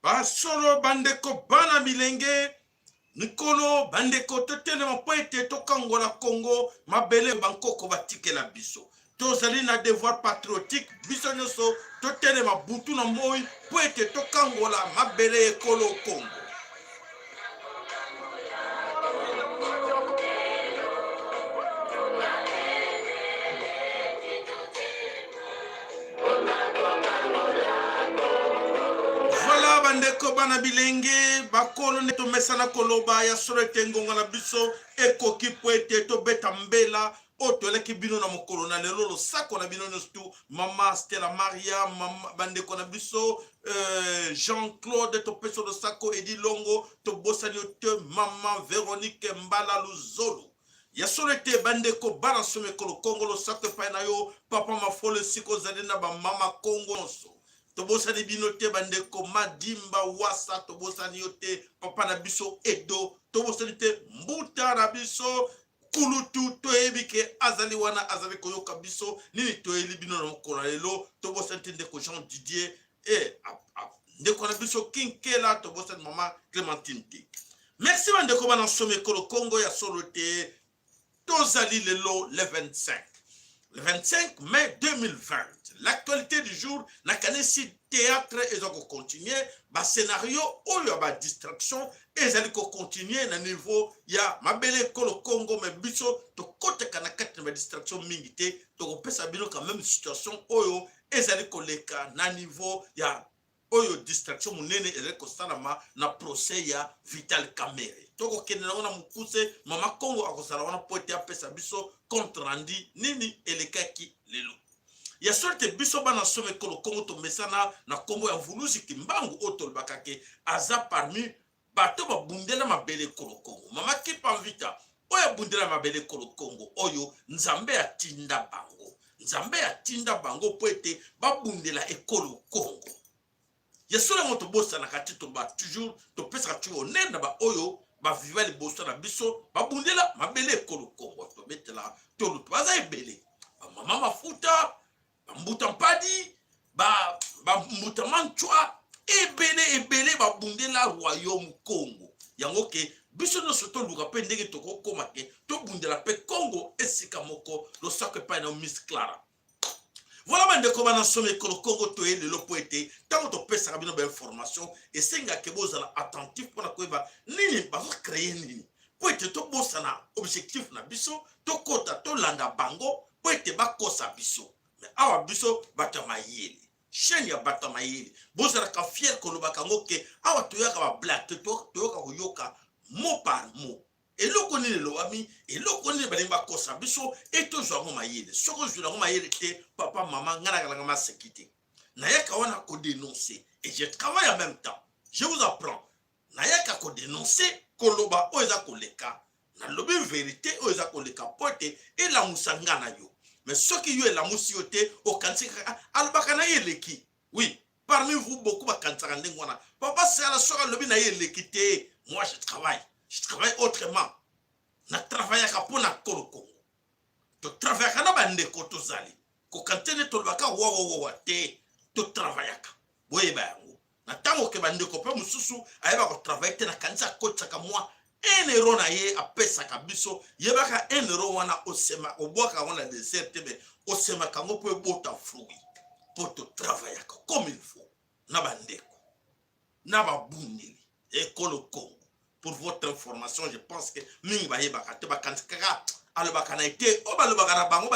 Basolo bandeko bana bilenge mikolo bandeko totelema mpo ete tokangola Congo mabele bankoko batikela biso. Tozali na devoir patriotique biso nyonso totelema butu na moi mpo ete tokangola mabele ekolo Congo. Voilà bandeko bana bilenge bakolo nde tomesana koloba ya solo ete ngonga na biso ekoki mpo ete tobeta mbela oyo toyelaki bino na mokolo na lelo. Losako na bino nyonso tu, mama Stella Maria, mama, bandeko na biso Jean-Claude, topesi losako Edi Longo, tobosani yo te mama Veronique Mbala Luzolo. Ya solo ete bandeko bana somo ekolo Kongo, losako epai na yo papa Mafolo esika ozali na bamama Kongo nyonso. Tobosani bino te bandeko Madimba Wasa, tobosani yo te papa na biso Edo, tobosani te mbuta na biso kulutu, toyebi ke azali wana azali koyoka biso nini toyeli bino na mokolo ya lelo. Tobosani te ndeko Jean Didier e ndeko na biso Kinkela, tobosani mama Clementine te. Merci bandeko bana nsomi ekolo Kongo. Ya solo te tozali lelo le 25 le 25 mai 2020. L'actualité du jour, nakanisi théâtre eza kocontinue, bascénario oyo ya badistraction ezali kocontinue na niveau ya mabele ekolo Congo. Me biso tokotaka na kati na badistraction mingi te, tokopesa bino quand même situation oyo ezali koleka na niveau ya oyo distraction monene ezali kosalama na procès ya Vital Kamerhe. Tokokende nango na mokuse. Mama Kongo akozala wana mpo ete apesa biso compte rendu nini elekaki lelo. Ya solo te biso bana somo ekolo Kongo tomesana na nkombo ya Mvuluzi Kimbangu oyo tolobaka ke aza parmi bato babundela mabele ekolo Kongo. Mama Kimpa Mvita oyo abundela mabele ekolo Kongo, oyo Nzambe atinda bango, Nzambe atinda bango mpo ete babundela ekolo Kongo. Ya solo yango tobosanaka te, toloba toujours, topesaka toujours honneur na baoyo baviva liboso na biso babundela mabele ekolo Kongo. Tobetela tolutu baza ebele, bamama mafuta, bambuta mpadi, bambuta manchwa, ebele ebele babundela royaume Congo. Yango ke biso nyonso toluka mpe ndenge tokokoma ke tobundela mpe Congo esika moko. Losako epai na Miss Clara. Voilà bandeko bana somo ekolo Congo, toye lelo mpo ete ntango topesaka bino bainformation esengaka bozala attentif mpona koyeba nini bazocreye nini, mpo ete tobosana objectif na biso, tokota tolanda bango mpo ete bakosa biso. Me awa biso bato ya mayele, chaîne ya bato ya mayele, bozalaka fier kolobaka yango ke awa toyaka bablage te, toyoka koyoka mot par mot eloko nini elobami, eloko nini balingi bakosa biso, e tozwa yango mayele. Soki ozwila yango mayele te, papa mama, ngai nakalanga maseki te, nayaka wana kodenoncer et je travaille en même temps, je vous apprends. Nayaka kodenoncer, koloba oyo eza koleka, nalobi verité oyo eza koleka mpo ete elamusa nga na yo. Mais soki yo elamusi yo te, okanisi kaka alobaka na ye eleki. Oui, parmi vous beaucoup bakanisaka ndenge wana, papa Sala soki alobi na ye eleki te. Moi je travaille, je travaille autrement, na travaillaka mpo na kolo Kongo, totravayaka na bandeko, tozali kokante nde tolobaka wawawawa te, totravayaka, boyeba yango. Na ntango ke bandeko mpe mosusu ayeba kotravaille te, nakanisi akotisaka mwa 1 euro na ye apesaka biso. Yebaka 1 euro wana osema, obwaka yango na desert te, me osemaka yango mpo ebota fruit, mpo totravayaka comme il faut na bandeko na babundeli ekolo Congo. Pour votre information, je pense que mingi bayebaka te, bakanisi kaka alobaka na ye te, oyo balobaka na bango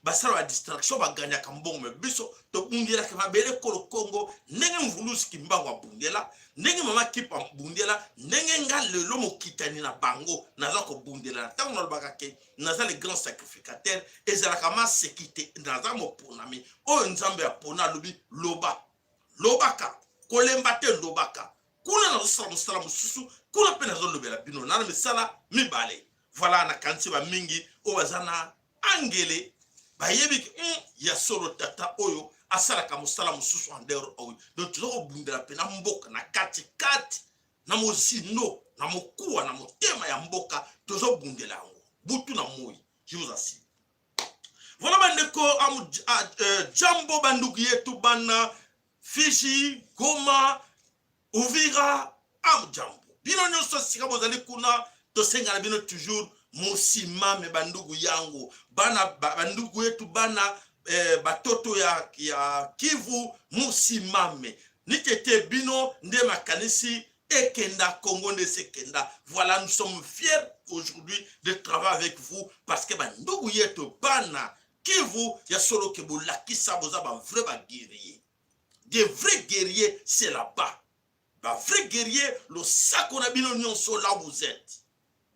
basala ba distraction, baganyaka mbongo. Me biso tobundelaka mabele ekolo Congo ndenge Mvuluzi Kimbangu abundela, ndenge mama Kipa abundela, ndenge nga lelo mokitani na bango naza kobundela. Na ntango nalobaka ke naza le grand sacrificateur, ezalaka maseki te, naza moponami oyo Nzambe apona, alobi loba, lobaka, kolemba te, lobaka. Kuna nazosala mosala mosusu, kuna mpe nazolobela bino nana misala mibale. Voilà, nakanisi bamingi oyo baza na angele bayebi ke ya solo tata oyo asalaka mosala mosusu en dehors oyo. Donc toza kobundela mpena mboka na kati kati, na mozindo, na mokuwa, na motema ya mboka, tozobundela yango butu na moi, je vous assure. Voilà bandeko, jambo banduku yetu bana Fiji, Goma. Uvira amjambo, bino nyonso sika bozali kuna, tosenga na bino toujours mosimame bandugu yangu bana bandugu yetu bana batoto ya Kivu, mosimame nitete bino nde makanisi ekenda Congo nde sekenda. Voilà, nous sommes fiers aujourd'hui de travailler avec vous parce que bandugu yetu bana Kivu ya solo ke bolakisa boza ba vrai ba guerrier, des vrais guerriers, c'est là-bas ba vrai guerrier. Losako na bino nyonso là où vous êtes.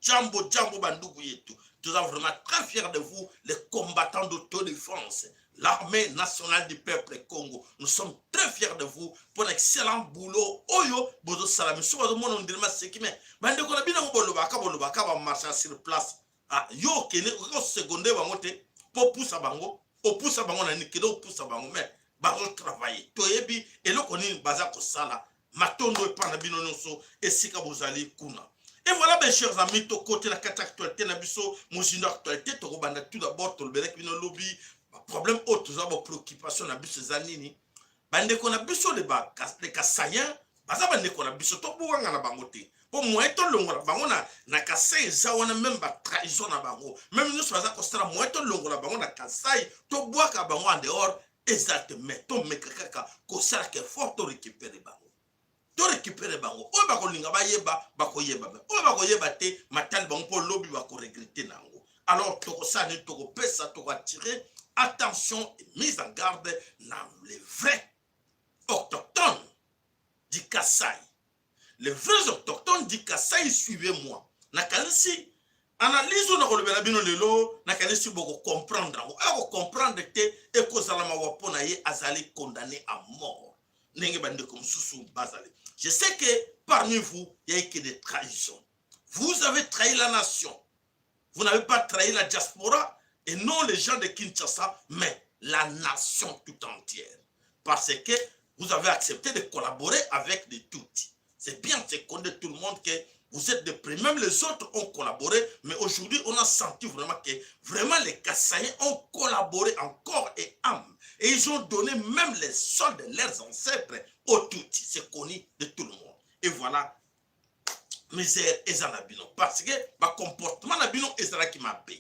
Jambo jambo bandugu yetu, nous sommes vraiment très fiers de vous, les combattants d'autodéfense, l'armée nationale du peuple Congo. Nous sommes très fiers de vous pour l'excellent boulot oyo bozosala. Misu bazomona ondire maseki, me bandeko na bino bolobaka bolobaka bamarche sur place. Ah, yo okende okoki koseconder bango te mpo opusa bango, opusa bango na nini? Kende opusa bango, mais bazotravailler, toyebi eloko nini baza kosala. Matondo epa na bino nyonso esika bozali kuna. Et voilà, mes chers amis, tokoti na kati actualité na biso, mozindo actualité. Tokobanda tout d'abord, tolobelaki bino lobi baproblème oyo toza, bapréoccupation na biso eza nini. Bandeko na biso le Kasaïens baza bandeko na biso, tobukanga na bango te mpo moyen tolongola bango na Kasai eza wana. Même batrahison na bango, même nyonso baza kosala, moyen tolongola bango na Kasai, tobwaka bango en dehors eza te. Mais tomeka kaka kosalaka effort torécupérer bango, torécupérer bango. Oyo bakolinga bayeba bakoyeba, me oyo bakoyeba te matali bango mpo lobi bakoregretter na yango. Alors tokosala nini? Tokopesa, tokoattirer attention et mise en garde na les vrais autochtones du Kasai. Les vrais autochtones du Kasai, suivez-moi. Nakanisi analyse oyo nakolobela bino lelo, nakanisi bokocomprendre yango. Oyo akocomprendre te, ekozala mawa mpo na ye, azali condamné à mort ndenge bandeko mosusu bazali. Je sais que parmi vous, il y a que des trahisons. Vous avez trahi la nation, vous n'avez pas trahi la diaspora et non les gens de Kinshasa, mais la nation tout entière, parce que vous avez accepté de collaborer avec des Tutsis. C'est bien, c'est connu de tout le monde que vous êtes de près. Même les autres ont collaboré, mais aujourd'hui, on a senti vraiment que vraiment les Kassaïens ont collaboré encore et âme. Et ils ont donné même les sols de leurs ancêtres aux Tutsis. C'est connu de tout le monde. Et voilà, misère eza na bino. Parce que le comportement na bino ezalaki mabe.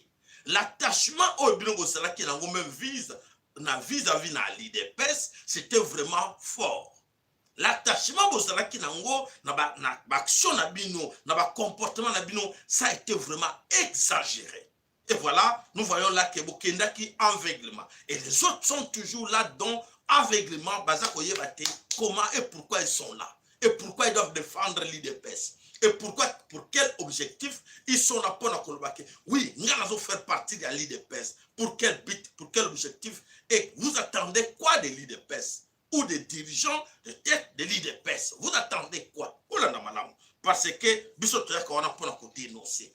L'attachement oyo bino bozalaki nango même vis na vis-à-vis na l'UDPS, c'était vraiment fort. L'attachement bozalaki nango na baaction na bino, na bacomportement na bino, ça a été vraiment exagéré. Et voilà, nous voyons là que bokendaki aveuglement et les autres sont toujours là dans aveuglement, baza koyeba te comment et pourquoi ils sont là et pourquoi ils doivent défendre l'UDPS et pourquoi, pour quel objectif ils sont là. Mpona koloba ke oui, nga nazo faire partie de l'UDPS, pour quel but, pour quel objectif? Et vous attendez quoi de l'UDPS ou des dirigeants de tête de l'UDPS? Vous attendez quoi? Olanda malamu, parce que biso toyaka wana mpona kodénoncer,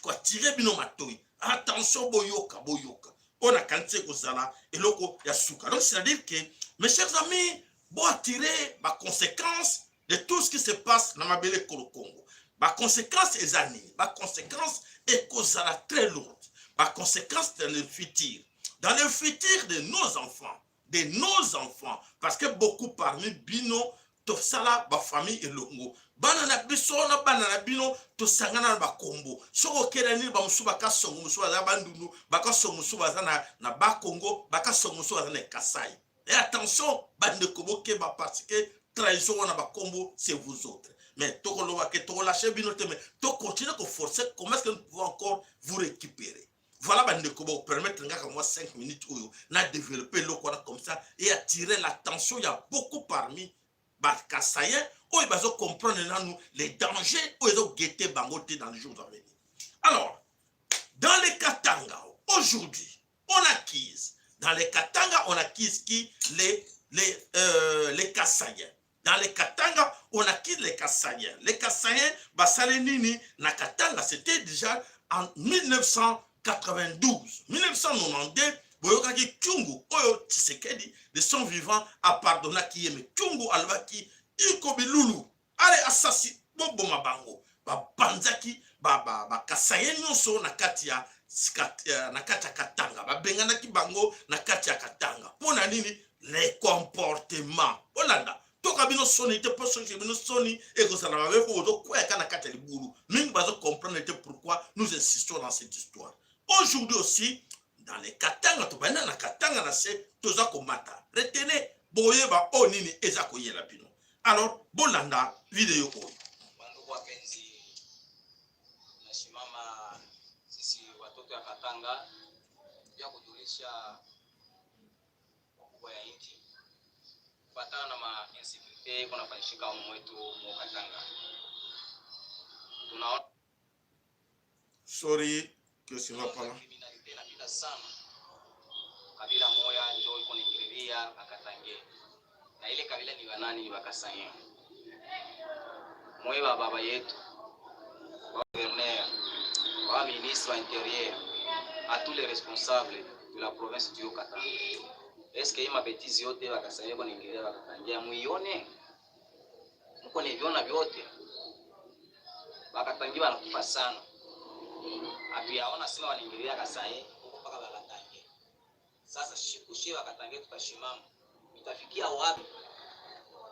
koattirer bino matoi. Attention, boyoka, boyoka oyo nakanisi ekozala eloko ya suka. Donc c'est à dire que, mes chers amis, boattirer baconséquence de tout ce qui se passe na mabele ekolo Congo. Baconséquence eza nini? Baconséquence ekozala très lourde, baconséquence dans le futur, dans le futur de nos enfants, de nos enfants, parce que beaucoup parmi bino tosala bafamille elongo, bana na biso na bana na bino tosangana na bakombo. Soki okenda nini, bamosusu bakasongo, mosusu baza Bandundu, bakasongo mosusu baza na Bakongo, bakasongo mosusu baza na Kasai. Et attention bandeko, bokeba, parce que trahison wana bakombo, c'est vous autres. Mais tokoloba ke tokolâcher bino te, mais tocontinue koforcer. Comment est-ce que nous pouvons encore vous récupérer? Voilà bandeko, bopermettre ngaka mwa 5 minutes oyo na développer eloko wana comme ça et attirer l'attention. Il y a beaucoup parmi bakasaïens oyo bazocomprendre nanu les dangers oyo ezoguetter bango te dans les jours à venir. Alors, dans les Katanga aujourd'hui, on accuse, dans les Katanga, on accuse qui? Les Kasaïens. Dans les Katanga, on accuse les Kasaïens. Les Kasaïens basali nini na Katanga? C'était déjà en 1992, 1992. Boyokaki Kyungu oyo Tshisekedi de son vivant apardonnaki ye, me Kyungu alobaki iko bilulu ale asasi boboma bango. Babanzaki bakasaye nyonso na kati ya Katanga, babenganaki bango na kati ya Katanga. Mpo na nini? Les comportements. Olanda, tokende Boyoka bino soni te, mpo soki bino soni ekozala mabe, mpo bozokweyaka na kati ya libulu. Mingi bazocomprendre te pourquoi nous insistons dans cette histoire. Aujourd'hui aussi, dans les Katanga, tobanda na Katanga na se, toza komata. Retenez, boyeba oyo nini eza koyela bino. Alors bolanda video oyo. Bandugu wapenzi, nasimama sisi watoto ya Katanga pia kujulisha wakubwa ya nchi kufatana na ma insécurité iko nafanyishika humu mwetu mu Katanga. Tunaona Sorry que ce va pas là. Criminalité inapita sana. Kabila moya njo iko naingililia Bakatange, na ile kabila ni banani? Ni Bakasaïens. Mwe ba baba yetu ba gouverneur, ba ministre wa intérieur, à tous les responsables de la province du Haut-Katanga, est-ce que hii mabêtises yote Bakasaïens iko naingililia Bakatange muione? Mko niviona vyote, Bakatange banakufa sana, hatuyaona sema wanaingilia Kasai huko mpaka Bakatange. Sasa shiku she Bakatange tutashimama, itafikia wapi?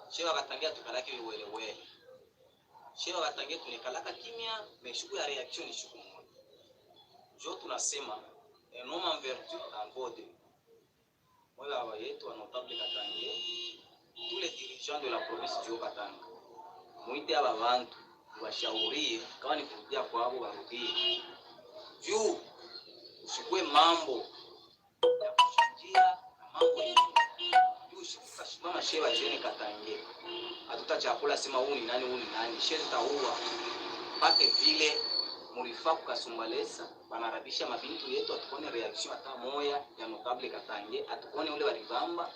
She Bakatange tukalaki welewele, she Bakatange tunekalaka kimya, mais siku ya réaction ni siku moja. Jo tunasema un homme en vertu en vaut deux. Mwe baba yetu wa notable Katange, tous les dirigeants de la province du Haut-Katanga, muite aba bantu washaurie, kama ni kurudia kwabo barudie, juu usikue mambo ya kushinjia na mambo yenyewe juu tutasimama she bajene Katange, hatuta chakula sema huu ni nani, huu ni nani, she tutaua mpaka vile mulifaa kukasumbalesa banarabisha mabintu yetu, atukone réaction hata moya ya notable Katange, atukone ule walibamba,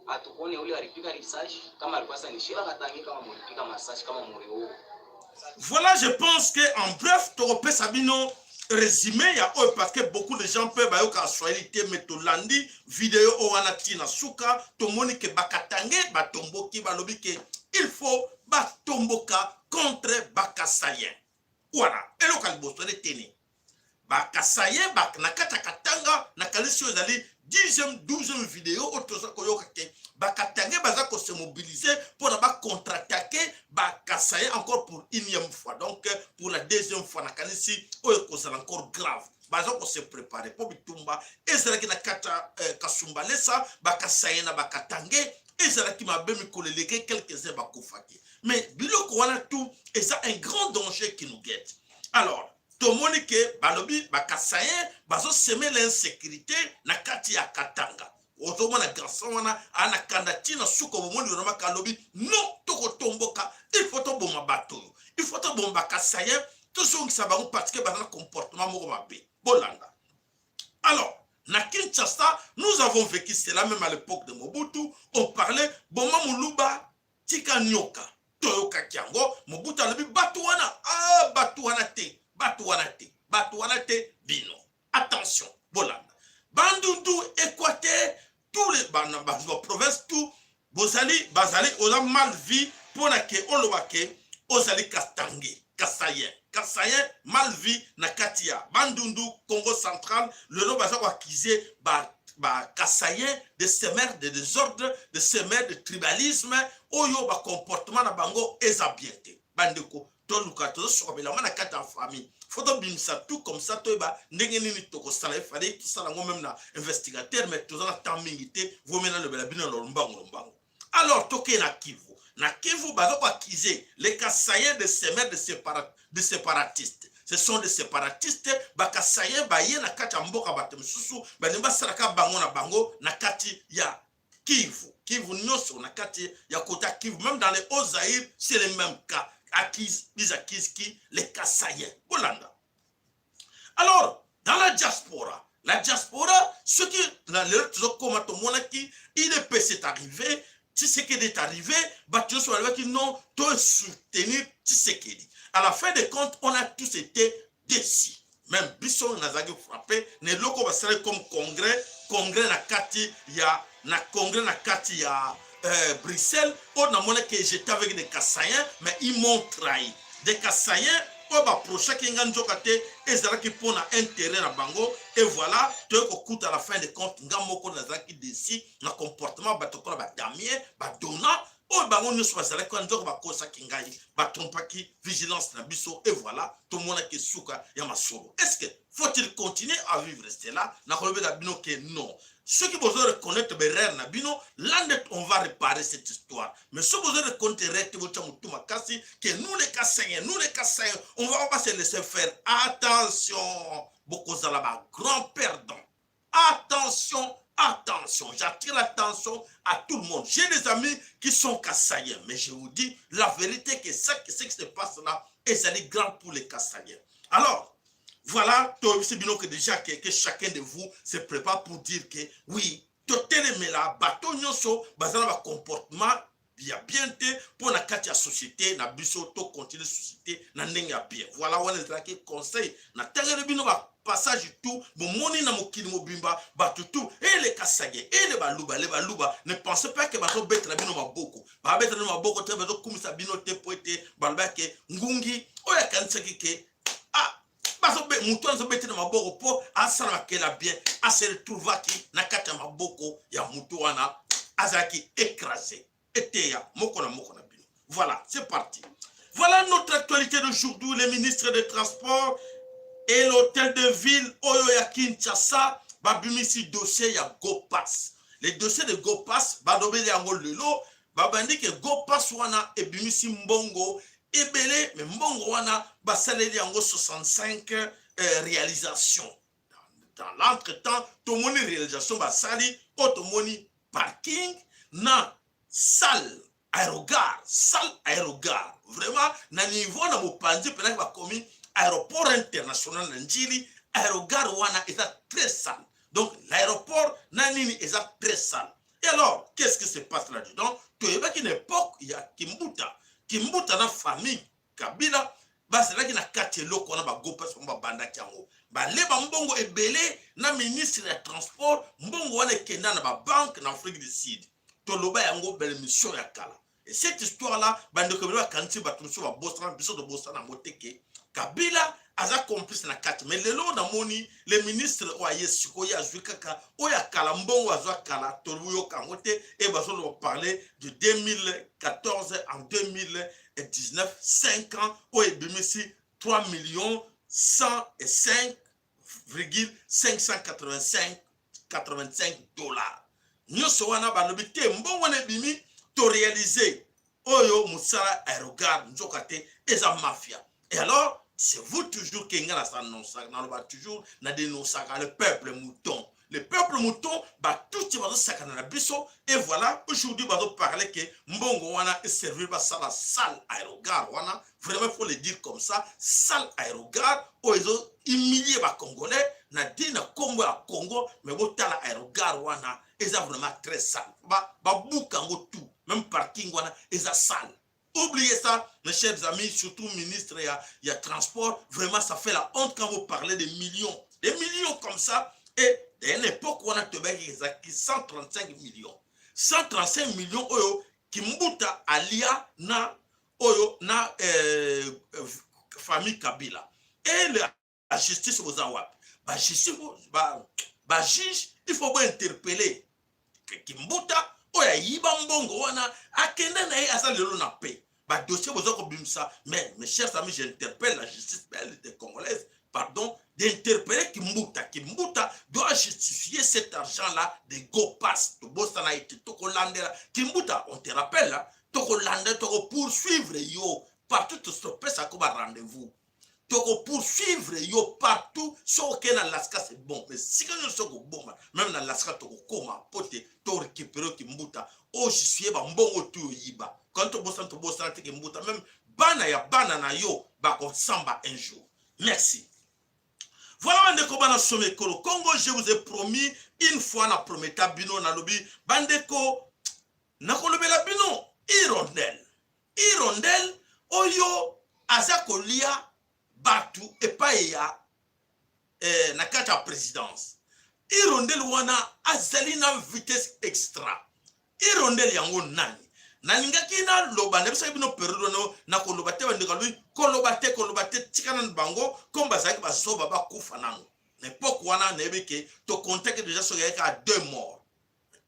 atukone ule walipika risasi kama alikuwa sasa ni she Katange, kama mulipika masashi kama muliua. Voilà, je pense que en bref, tokopesa bino résumé ya oyo, parce que beaucoup de gens mpe bayoka swahili te, mais tolandi video oyo wana ntina suka, tomoni ke Bakatange batomboki, balobi ke il faut batomboka contre Bakasaïens. Wana eloko ya liboso. Retene, Bakasaïens na kati ya Katanga. Nakanisi oyo ezali 10e, 12e video oyo toza koyoka ke Bakatange baza kose mobiliser mpona bacontre-attaquer Bakasaïens encore pour unième fois, donc pour la deuxième fois. Nakanisi oyo ekozala encore grave. Baza kose préparer mpo bitumba ezalaki na kati ya Kasumbalesa, Bakasaïens na Bakatange ezalaki mabe mikolo eleki, quelques-uns bakufaki. Mais biloko wana tout eza un grand danger qui nous guette. Alors tomoni ke balobi Bakasaïens bazosemer l'insécurité na kati ya Katanga. Ozomona garçon wana aa na kanda ntina suka. Bomoni vraiment kalobi non, tokotomboka, il faut toboma bato oyo, il faut toboma Bakasaïens, tozongisa bango parce que baza na comportement moko mabe. Bolanda. Alors na Kinshasa, nous avons vécu cela même à l'époque de Mobutu. On parlait boma moluba tika nyoka. Toyokaki yango. Mobutu alobi bato wana, ah, bato wana te, bato wana te, bato wana te. Bino attention, bolanda. Bandundu, Équateur, tous les baprovince, tout bozali, bazali oza mal vu mpona ke oloba ke ozali Katange, Kasaïen. Kasaïen mal vu na kati ya Bandundu, Congo Central. Lelo baza koaccuser Bakasaïens de semeur de désordre, de semeur de tribalisme. Oyo bacomportement na bango eza bien te. Bandeko, toluka tozosoka bilamba na kati ya famille, faut tobimisa tout comme ça, toyeba ndenge nini tokosala. Efale tosala yango même na investigateur, mais toza na temps mingi te. Vomi nalobela bino na lombango lombango. Alors tokei na Kivu. Na Kivu, baza koaccuser les Kasaïens de semeurs de séparatistes. Ce sont des séparatistes. Bakasaïens baye na kati ya mboka, bato misusu balingi basalaka bango na bango na kati ya Kivu. Kivu nyonso, na kati ya kota Kivu, même dans les Hauts Zaïre, c'est le même cas. Accuse, ils accusent qui? Les Kasaïens. Bolanda. Alors dans la diaspora, la diaspora, ce qui lelo tozokoma, tomonaki UDPS est arrivé, Tshisekedi est arrivé, bato nyonso balobaki non, to soutenir Tshisekedi. À la fin des comptes, on a tous été déçus. Même biso nazalaki frappé na eloko basalaki comme congrès, congrès na kati ya, na congrès na kati ya Bruxelles oyo. Namonaki, j'étais avec des Kasaïens, mais ils m'ont trahi. Des Kasaïens oyo baapprochaki nga, nzoka te ezalaki mpona intérêt na bango. Et voilà, toyei kokuta, à la fin de compte, nga moko nazalaki déçu na comportement bato kola badamien badona. Oyo bango nyonso bazalaki wana, nzoko bakosaki ngai, batrompaki vigilance na biso. Et voilà, tomonaki suka ya masolo. Est ce que faut-il continuer à vivre cela? Nakolobela bino ke non. Soki bozo reconnaître berere na bino, là nde on va réparer cette histoire. Mais soki bozo reconnaître erreur te, botya motu makasi ke nous les Kasaïens, nous les Kasaïens, on va pas se laisser faire. Attention, bokozala ba grand perdant. Attention, attention, j'attire l'attention à tout le monde. J'ai des amis qui sont Kassaïens, mais je vous dis la vérité que ce qui se passe là, ezali grand pour les Kassaïens. Alors, voilà, toyebisi bino que déjà que chacun de vous se prépare pour dire que oui, totelemela bato nyonso baza na bacomportement ya bien te mpo na kati ya société na biso. Tocontinue société na ndenge ya bien. Voilà, wana ezalaki conseil. Natangeli bino bapassage tout bomoni na mokili mobimba. Bato tout ele Kasage, ele Baluba, le Baluba, ne pensez pas ke bazobetela bino maboko. Babetela bino maboko te, bazokumisa bino te, po ete balobaki ngungi oyo akanisaki ke ah, moto azobetela maboko mpo asala makela bien, ase retrouvaki na kati ya maboko ya motu wana, azalaki écrasé. Eteya moko na moko na bino. Voilà, c'est parti. Voilà notre actualité d'aujourd'hui. Le ministre des Transports et l'hôtel de ville oyo ya Kinshasa babimisi dossier ya Gopass. Le dossier de Gopass, balobeli yango lelo. Babandi ke Gopass wana ebimisi mbongo ebele, mais mbongo wana basaleli yango 65 réalisation. Dans l'entretemps, tomoni réalisation basali oyo, tomoni parking na salle aérogare. Salle aérogare vraiment na niveau na mopanzi mpenaki bakomi aéroport international na Njili. Aérogare wana eza très sale. Donc l'aéroport na nini eza très sale. Et alors, qu'est-ce qui se passe là-dedans? Toyebaki na époque ya Kimbuta, Kimbuta na famille Kabila bazalaki na kati eloko wana. Bagopass bango babandaki yango, baleba mbongo ebele na ministre ya Transport. Mbongo wana ekenda na babanke na Afrique du Sud. Toloba yango baémission ya kala. Et cette histoire là, bandeko ebele bakanisi, bato mosusu babosana. Biso tobosana yango te ke Kabila aza complice na kati. Mais lelo namoni le ministre oyo aye sikoyo azwi kaka oyo akala, mbongo azwa kala, toyoka yango te. E bazoloba parler de 2014 en 2019, 5 ans, oyo ebimisi 3 millions 105 585 85 dollars. Nyonso wana balobi te mbongo wana ebimi, toréalise oyo mosala aérogare, nzoka te eza mafia. Et alors, c'est vous toujours ke nga nasannonsaka, naloba toujours, nadénonsaka le peuple mouton. Le peuple mouton, batuti bazosakana na biso. Et voilà, aujourd'hui bazoparle ke mbongo wana eservir basala salle aérogare wana. Vraiment, il faut le dire comme ça, salle aérogare oyo ezohumilie Bacongolais na di na nkombo ya Congo. Mais botala aérogare wana, eza vraiment très sale. Babuka yango tout, même parking wana eza sale. Oubliez ça, mes chers amis, surtout ministre ya Transport. Vraiment, ça fait la honte quand vous parlez de millions. Des millions comme ça. Et à une époque où on a 135 millions. 135 millions, oyo, Kimbuta alia na oyo na famille Kabila. Et la justice aux wapi? Ba justice, ba juge, il faut interpeller Kimbuta oyo ayiba mbongo wana, akende na ye, aza lelo na paix. Badossier boza kobimisa. Mais mes chers amis, j'interpelle la justice belge de congolaise, pardon, d'interpeller Kimbuta. Kimbuta doit justifier cet argent là de Gopass. Tobosana ete tokolandela Kimbuta. On te rappelle, tokolanda, tokopoursuivre yo partout. Topesako ba rendez-vous, tokopoursuivre yo partout. Soki okei na Alaska, c'est bon, mais sika nyonso okoboma, même na Alaska tokokoma po te torécupere Kimbuta oyo justifie bambongo tu oyiba. Quand tobosana, tobosana te Kimbuta, même bana ya bana na yo bakosamba un jour. Merci. Voilà, bandeko bana somi ekolo Congo, je vous ai promis une fois, na prometa bino, nalobi bandeko, nakolobela bino Hirondelle. Hirondelle oyo aza kolia bato epai ya na kati ya présidence. Hirondelle wana azali na vitesse extra. Hirondelle yango nani? Nalingaki naloba, nayebisaki bino période wana nakoloba te. Bandeko alobi koloba te, koloba te, tika nanu bango comme bazalaki bazoba, bakufa nanu. Na époque wana nayebi ke tokontaki déjà soki ayaki kaka deux morts.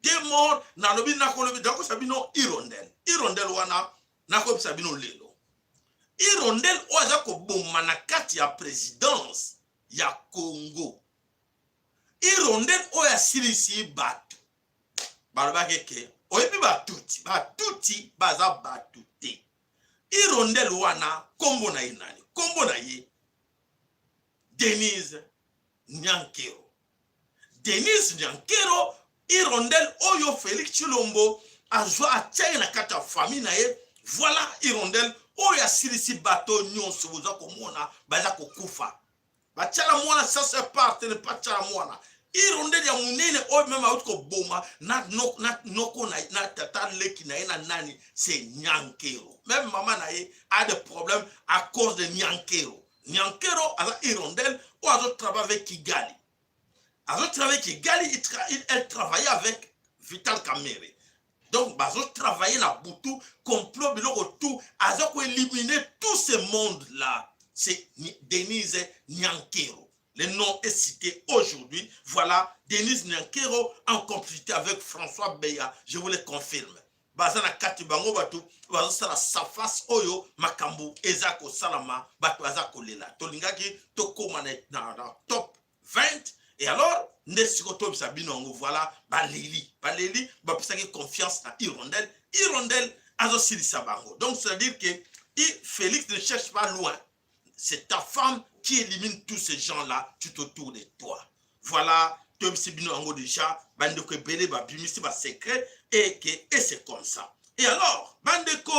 Deux morts. Nalobi, nakolobi, nakosa bino hirondelle. Hirondelle wana, nakoyebisa bino lelo, hirondelle oyo aza koboma na kati ya présidence ya Congo, hirondelle oyo asilisi bato. Balobaki ke oyebi batuti, batuti baza bato te. Hirondelle wana, nkombo na ye nani? Nkombo na ye Denise Nyankero. Denise Nyankero, hirondelle oyo Félix Tshilombo azwa, atia ye na kati ya famille na ye. Voilà hirondelle oyo asilisi bato nyonso boza komona baza kokufa. Batiala mwana, ça c'est part ne pas tiala mwana. Hirondelle ya monene oyo même auti koboma na noko na tata leki na ye na nani, c'est Nyankero. Même mama na ye a des problèmes à cause de Nyankero. Nyankero aza hirondelle oyo azotravaille avec Kigali, azotravaille Kigali, elle travaille avec Vital Kamerhe. Donc bazotravaille na butu, complot, biloko tout. Aza koéliminer tout ce monde là, c'est Denise Nyankero. Le nom est cité aujourd'hui. Voilà Denise Nyankero en complicité avec François Beya, je vous le confirme. Baza na kati, bango bato bazosala safas oyo makambo eza kosalama, bato baza kolela. Tolingaki tokóma na top 20 et alors nde sikoyo toyebisa bino yango. Voilà, baleli, baleli, bapesaki confiance na hirondelle, hirondelle azosilisa bango. Donc c'est à dire que Félix ne cherche pas loin, c'est ta femme qui élimine tous ces gens là tout autour de toi. Voilà, toyebisi bino yango déjà. Bandeko ebele babimisi basecret et que et c'est comme ça. Et alors bandeko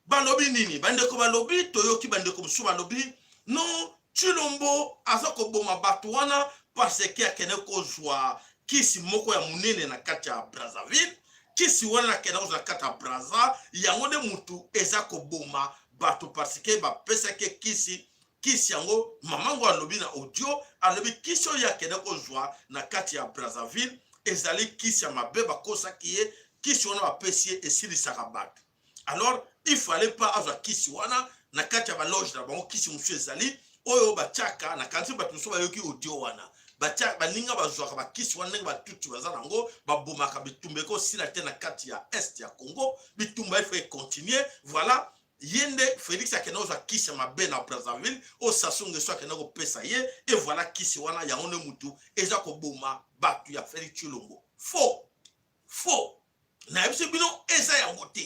balobi nini? Bandeko balobi, toyoki bandeko mosusu balobi non, Tshilombo aza koboma bato wana parce que akende kozwa kisi moko ya monene na kati ya Brazzaville. Kisi wana nakende kozwa na kati ya Braza, yango nde mutu eza koboma bato, parce que bapesaki kisi. Kisi yango, mama ngo alobi na audio, alobi kisi oyo akende kozwa na kati ya Brazzaville ezali kisi ya mabe. Bakosaki ye, kisi wana bapesi ye esilisaka bato. Alors il fallait pas azwa kisi wana na kati ya baloge na bango. Kisi mosusu ezali oyo batiaka na kanisi. Bato mosusu bayoki audio wana, batia baninga bazwaka bakisi wana. Ndenge batuti baza nango, babomaka. Bitumba ekosila te na kati ya Est ya Congo, bitumba il faut econtinue. Voilà, ye nde Félix akende kozwa kisi ya mabe na Brazzaville oyo Sassou Nguesso akende kopesa ye. Et voilà, kisi wana yango nde mutu eza koboma bato ya Félix Tshilombo. Faux, faux. Nayebisi bino, eza yango te,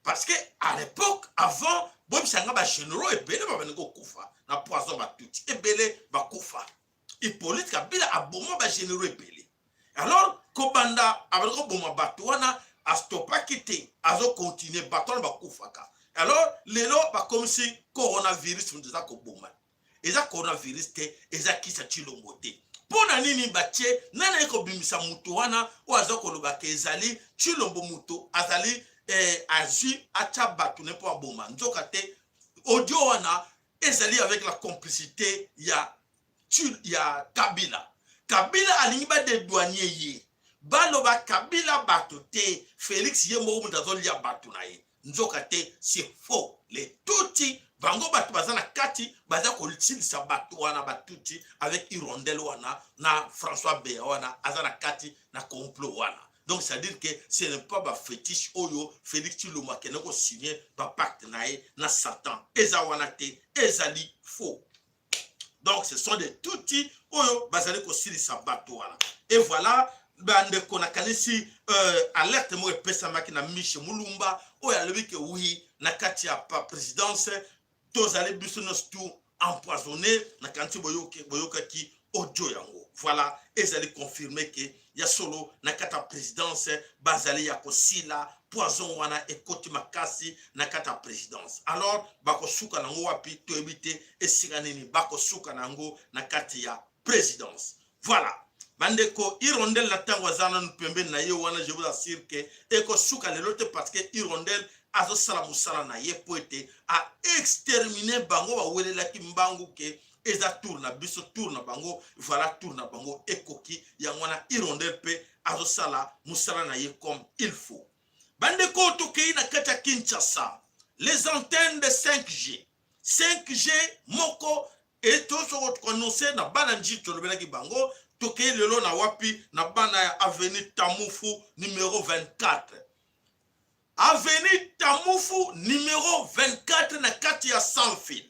parce que à l'époque avant, boyebisanga, bagénéraux ebele babandi kokufa na poison, batuti ebele bakufa. Hippolyte Kabila aboma bagénéraux ebele. Alors kobanda abandi koboma bato wana, astopaki te, azokontinue, bato wana bakufaka. Alors lelo bakomisi coronavirus moto eza koboma. Eza coronavirus te, eza kisi ya Tshilombo te. Mpo na nini batie nani aye kobimisa moto wana oyo aza kolobaka ezali Tshilombo moto azali azwi atya bato ne mpo aboma? Nzoka te, audio wana ezali avec la complicité ya Kabila. Kabila alingi badédouaner ye, baloba Kabila bato te, Félix ye moko moto azolia bato na ye. Nzoka te, c'est faux. Les tuti bango bato baza na kati, baza kosilisa bato wana, batuti avec hirondelle wana na François Beya wana aza na kati na complot wana. Donc c'est à dire que ce n'est pas bafétiche oyo Félix Tshilombo akende kosigne bapacte na ye na Satan, eza wana te, ezali faux. Donc ce sont des tuti oyo bazali kosilisa bato wana. Et voilà bandeko, nakanisi alerte moko epesamaki na Miche Mulumba oyo alobi ke oui, na kati ya présidence tozali biso nyonso tout empoisonné. Nakanisi boyokaki audio yango. Voilà, ezali confirmé ke ya solo, na kati ya présidence bazali ya kosila. Poison wana ekoti makasi na kati ya présidence. Alors bakosuka nango wapi? Toyebi te esika nini bakosuka na yango na kati ya présidence. Voilà bandeko, hirondelle na ntango aza nanu pembeni na ye wana, je vous assure ke ekosuka lelo te, parce que hirondelle azosala mosala na ye mpo ete aextermine bango. Bawelelaki mbangu ke eza tour na biso, tour na bango. Voilà, tour na bango ekoki. Yango wana hirondelle mpe azosala mosala na ye comme il faut. Bandeko, tokei na kati ya Kinshasa, les antennes de 5G. 5G moko etosoko koannonce na bana Njili, tolobelaki bango. Tokei lelo na wapi? Na bana ya avenue Tamufu numero 24, avenue Tamufu numero 24, na kati ya Sans Fil.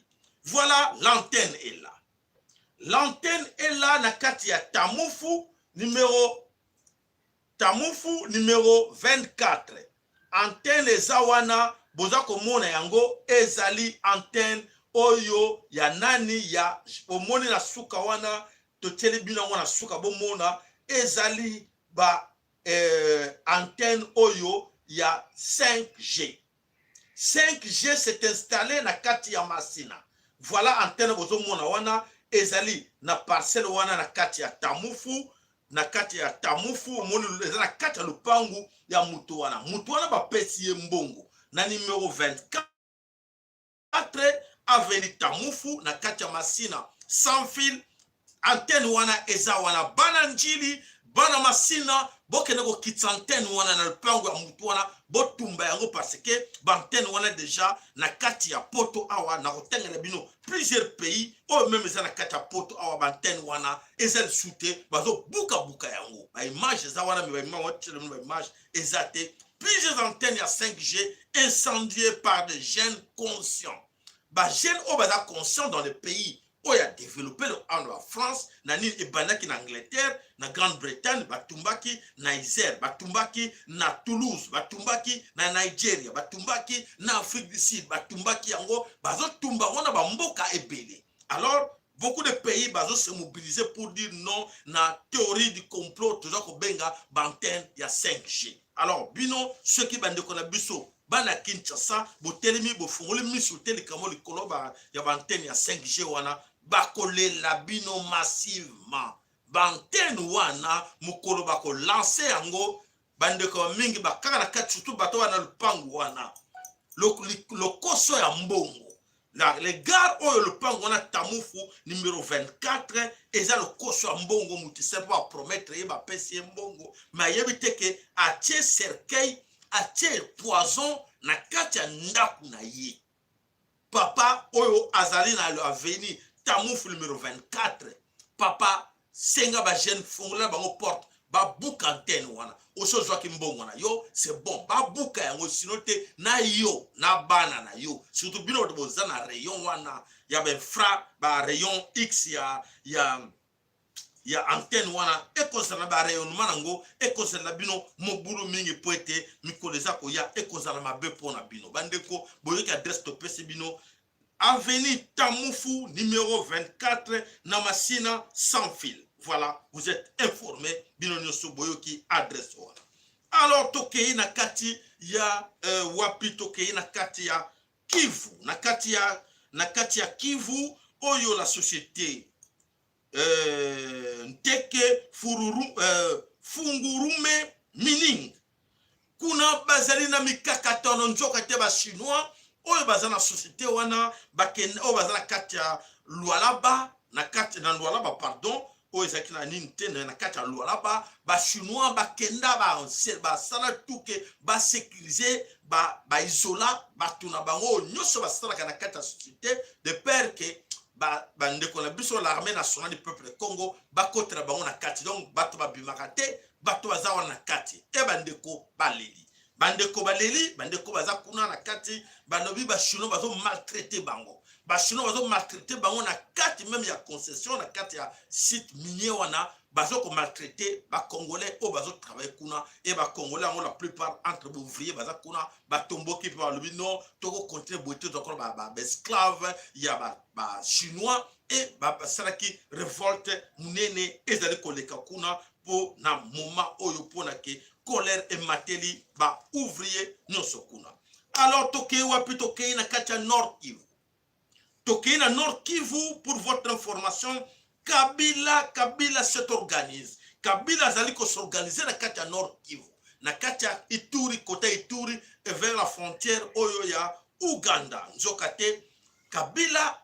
Voilà, l'antenne est là, l'antenne est là, na kati ya Tamufu numero, Tamufu numero 24. Antenne eza wana, boza komona yango. Ezali antenne oyo ya nani? Ya omoni na suka wana, totieli bino yango na suka, bomona ezali ba antenne oyo ya 5G. 5G s'est installé na kati ya Masina. Voilà antenne bozomona wana, ezali na parcelle wana na kati ya Tamufu, na kati ya Tamufu. Omoni, eza na kati ya lupangu ya moto wana. Moto wana bapesi ye mbongo na numero 24, avenue Tamufu, na kati ya Masina, Sans Fil. Antenne wana eza wana. Bana Njili, bana Masina, bokende kokitisa antenne wana na lupango ya motu wana, botumba yango, parce que baantenne wana déjà na kati ya Poto awa, na kotangela bino plusieurs pays oyo même eza na kati ya Poto awa, baantenne wana eza lisusu te, bazobukabuka yango. Baimage eza wana, mais baimage otiela bino, baimage eza te. Plusieurs antennes ya 5G incendiées par des jeunes conscients. Bajeune oyo baza conscient dans le pays oyo a développé awa na France na nini. Ebandaki na Angleterre, na Grande-Bretagne, batumbaki na Isère, batumbaki na Toulouse, batumbaki na Nigeria, batumbaki na Afrique du Sud, batumbaki yango, bazotumba yango na bamboka ebele. Alors beaucoup de pays bazo se mobiliser pour dire non na théorie du complot toza kobenga baantenne ya 5G. Alors bino, soki bandeko na biso bana Kinshasa botelemi, bofungoli miso te, likambo likolo ya baantenne ya 5G wana, bakolela bino massivement. Baantenne wana, mokolo bakolancer yango, bandeko mingi bakaka na kati, surtout bato wana lupangu wana, lokoso ya mbongo. Le gare oyo, lopango wana Tamufu numero 24, eza lokoso ya mbongo. Motu se mpo bapromettre ye, bapesi ye mbongo, mais ayebi te ke atie cercueil, atie poison na kati ya ndako na ye. Papa oyo azali na avenue Tamufu numero 24, papa, senga bajeune, fongolela bango porte, babuka antenne wana. Osi ozwaki mbongo na yo, c'est bon, babuka yango. Sinon te, na yo na bana na yo, surtout bino bato boza na rayon wana ya bainfra, barayon X ya antenne wana, ekozala na barayonnement nango, ekozala na bino mobulu mingi, mpo ete mikolo eza koya ekozala mabe mpo na bino. Bandeko, boyoki adresse topesi bino: avenue Tamufu numéro 24, na Masina, Sans Fil. Voilà, vous êtes informé, bino nyonso boyoki adresse wana. Alors tokei na kati ya wapi? Tokei na kati ya Kivu, na kati ya Kivu oyo la société Nteke Fururu, Fungurume Mining. Kuna bazali na mikakatano. Nzoka te bachinois oyo baza na société wana, bakende oyo baza na kati ya Lualaba, na kati na Lualaba, pardon, oyo ezalaki na nini te, na kati ya Lualaba, bachinois bakenda, basala tuke basécuriser, baisola bato na bango oyo nyonso basalaka na kati ya société, de peur ke bandeko na biso, l'Armée nationale du peuple Congo, bakotela bango na kati. Donc bato babimaka te, bato baza wana na kati. E bandeko baleli, bandeko baleli, bandeko baza kuna na kati balobi bachinois bazomaltraiter bango, bachinois bazomaltraiter bango na kati même ya concession, na kati ya site minier wana. Bazokomaltraiter bacongolais oyo bazotravailler kuna. E bacongolais yango, la plupart entre baouvrier baza kuna, batomboki mpe balobi non, tokocontinuer boye te, tozakona baesclave ya bachinois. E basalaki révolte monene ezali koleka kuna mpo na moment oyo, mpona ke colère emateli baouvrier nyonso kuna. Alors tokei wapi? Tokei na kati ya Nord Kivu. Tokei na Nord Kivu. Pour votre information, Kabila, Kabila s'organise. Kabila azali kos'organiser na kati ya Nord Kivu, na kati ya Ituri, kota Ituri et vers la frontière oyo ya Uganda. Nzoka te Kabila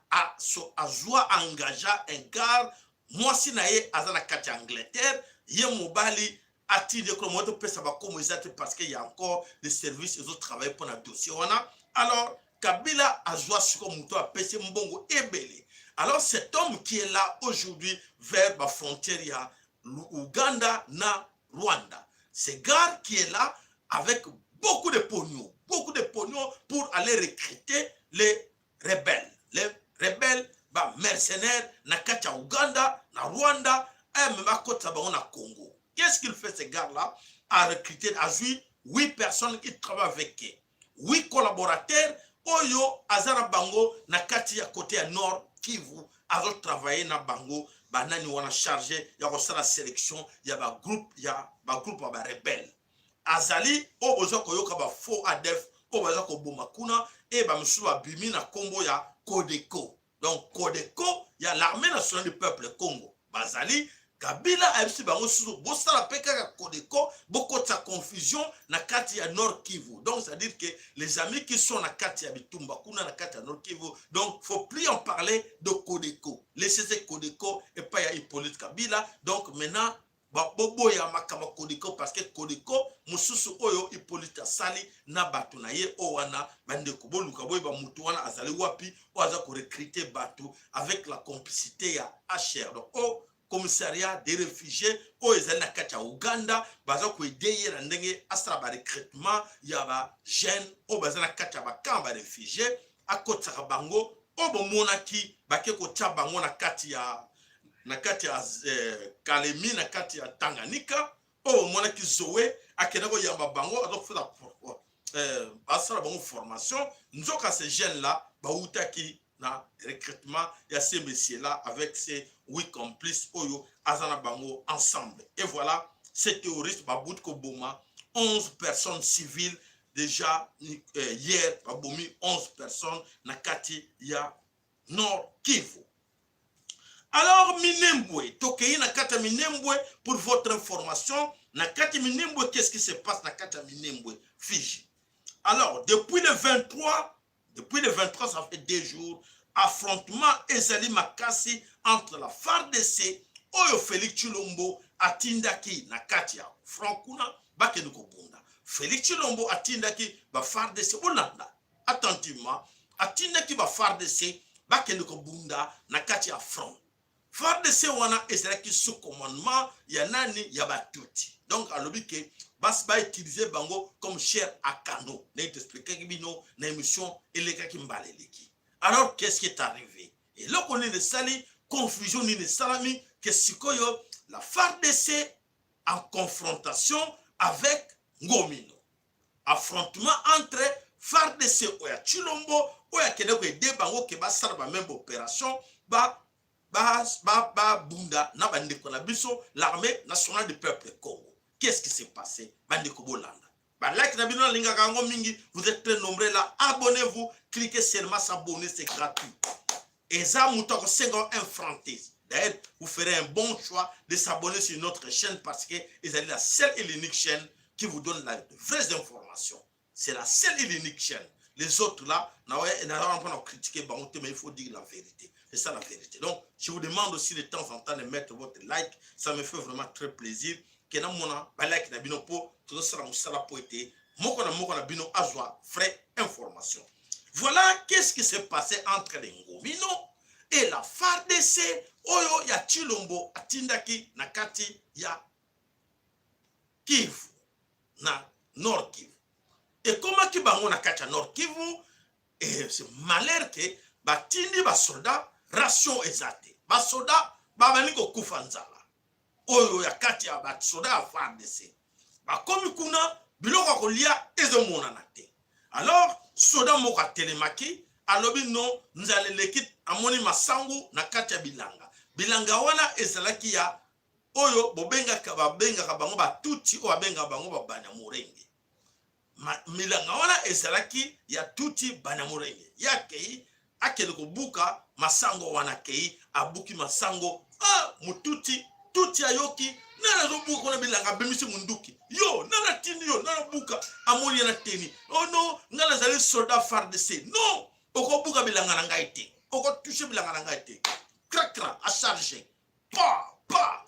azwa, engagea un gars. Mwasi na ye aza na kati ya Angleterre, ye mobali atindi ekolo moko, topesa bakomo eza te, parce que ya encore des services ezotravailler mpona dossier wana. Alors Kabila azwa sikoyo moto, apesi mbongo ebele. Alors cet homme qui est là aujourd'hui vers bafrontière ya Ouganda na Rwanda. C'est gars qui est là avec beaucoup de pognon, beaucoup de pognon pour aller recruter les rebelles. Les rebelles, ba mercenaires na kati ya Ouganda, na Rwanda, même bakotisa bango na Congo. Qu'est-ce qu'il fait, ce gars-là? A recruté, azwi huit personnes qui travaillent avec eux. Huit collaborateurs oyo aza na bango na kati ya côté ya Nord Kivu, azotravaille na bango. Banani wana chargé ya kosala sélection ya bagroupe ya barebelle? Azali oyo boza koyoka, bafaux ADF oyo baza koboma kuna e bamisusu babimi na nkombo ya Codeco. Donc Codeco ya l'Armée nationale du peuple Congo bazali. Kabila ayebisi bango susu: bosala mpe kaka Codeco, bokotisa confusion na kati ya Nord Kivu. Donc c'est à dire que les amis qui sont na kati ya bitumba kuna na kati ya Nord Kivu, donc faut plus en parler de Codeco, laissez ce Codeco epai ya Hippolyte Kabila. Donc maintenant boboya makambo ya Codeco, parce que Codeco mosusu oyo Hippolyte asali na bato na ye oyo wana. Bandeko, boluka boyeba motu wana azali wapi, oyo aza korecruter bato avec la complicité ya HR, donc o commissariat des réfugiés oyo ezali na kati ya Uganda. Baza koaider ye na ndenge asala barecrutement ya bajeune oyo baza na kati ya bacamp baréfugiés, akotisaka bango. Oyo bomonaki bake kotia bango na kati ya Kalemi, na kati ya Tanganyika, oyo omonaki Zoe akende koyamba bango, azofela basala bango formation. Nzoka ces jeunes là bautaki na recrutement ya ce monsieur là avec ses huit complices oyo aza na bango ensemble. Et voilà, ces terroristes babuti koboma 11 personnes civiles déjà hier. Babomi 11 personnes na kati ya Nord Kivu. Alors Minembwe, tokei na kati ya Minembwe. Pour votre information, na kati ya Minembwe, qu'est-ce qui se passe na kati ya Minembwe, Fizi? Alors depuis le 23, depuis le 23, ça fait 2 jours, affrontement ezali makasi entre la FARDC oyo Félix Tshilombo atindaki na kati ya front kuna bakende kobunda. Félix Tshilombo atindaki baFARDC, bolanda attentivement, atindaki baFARDC bakende kobunda na kati ya front. FARDC wana ezalaki sous commandement ya nani? Ya Batuti. Donc alobi ke basi bautiliser bango comme chair à canon, ndenge toexpliquaki bino na émission elekaki mbala eleki. Alors qu'est-ce qui est arrivé? Eloko nini esali confusion? Nini esalami ke sikoyo la FARDC en confrontation avec Ngomino? Affrontement entre FARDC oyo ya Tshilombo, oyo akende koaider bango ke basala bameme opération, babunda ba, ba na bandeko na biso, l'Armée nationale du peuple Congo. Qu'est-ce qui s'est passé? Bandeko, bolanda, balike na bino nalingaka yango mingi. Vous êtes très nombreux là, abonnez-vous, cliquez seulement s'abonner, c'est gratuit, eza moto akosenga un franc te. D'ailleurs, vous ferez un bon choix de s'abonner sur notre chaîne, parce que ezali la seule et l'unique chaîne qui vous donne la de vraies informations. C'est la seule et l'unique chaîne. Les autres là, naza mpona critiquer bango te, mais il faut dire la vérité, c'est ça la vérité. Donc je vous demande aussi de temps en temps de mettre votre like, ça me fait vraiment très plaisir ke namona balike na bino, mpo tozosala mosala mpo ete moko na moko na bino azwa vraie information. Voilà qu'est-ce qui s'est passé entre les Ngomino et la FARDC oyo ya Tshilombo atindaki na kati ya Kivu, na Nord Kivu. Ekomaki bango na kati ya Nord Kivu et c'est malheur ke batindi basoda, ration eza te, basoda babandi kokufa nzala. Oyo ya kati ya basoda ya FARDC bakomi kuna, biloko ya kolia ezomonana te. Alors soda moko atelemaki, alobi: non, nzala eleki. Amoni masangu na kati ya bilanga. Bilanga wana ezalaki ya oyo bobengaka, babengaka bango Batuti, oyo babengaka bango Babanyamurenge. Milanga wana ezalaki ya Tuti Banyamurenge. Ye akei, akende kobuka masango wana. Akei, abuki masango. Ah, motuti tuti ayoki nani azobuka kuna bilanga, abimisi munduki: yo nani atindi yo nani abuka? Amoni ye na teni: oh non, ngai nazali soldat FARDC. Non, okobuka bilanga na ngai te, okotoucher bilanga na ngai te. Krakra, acharge, pa pa,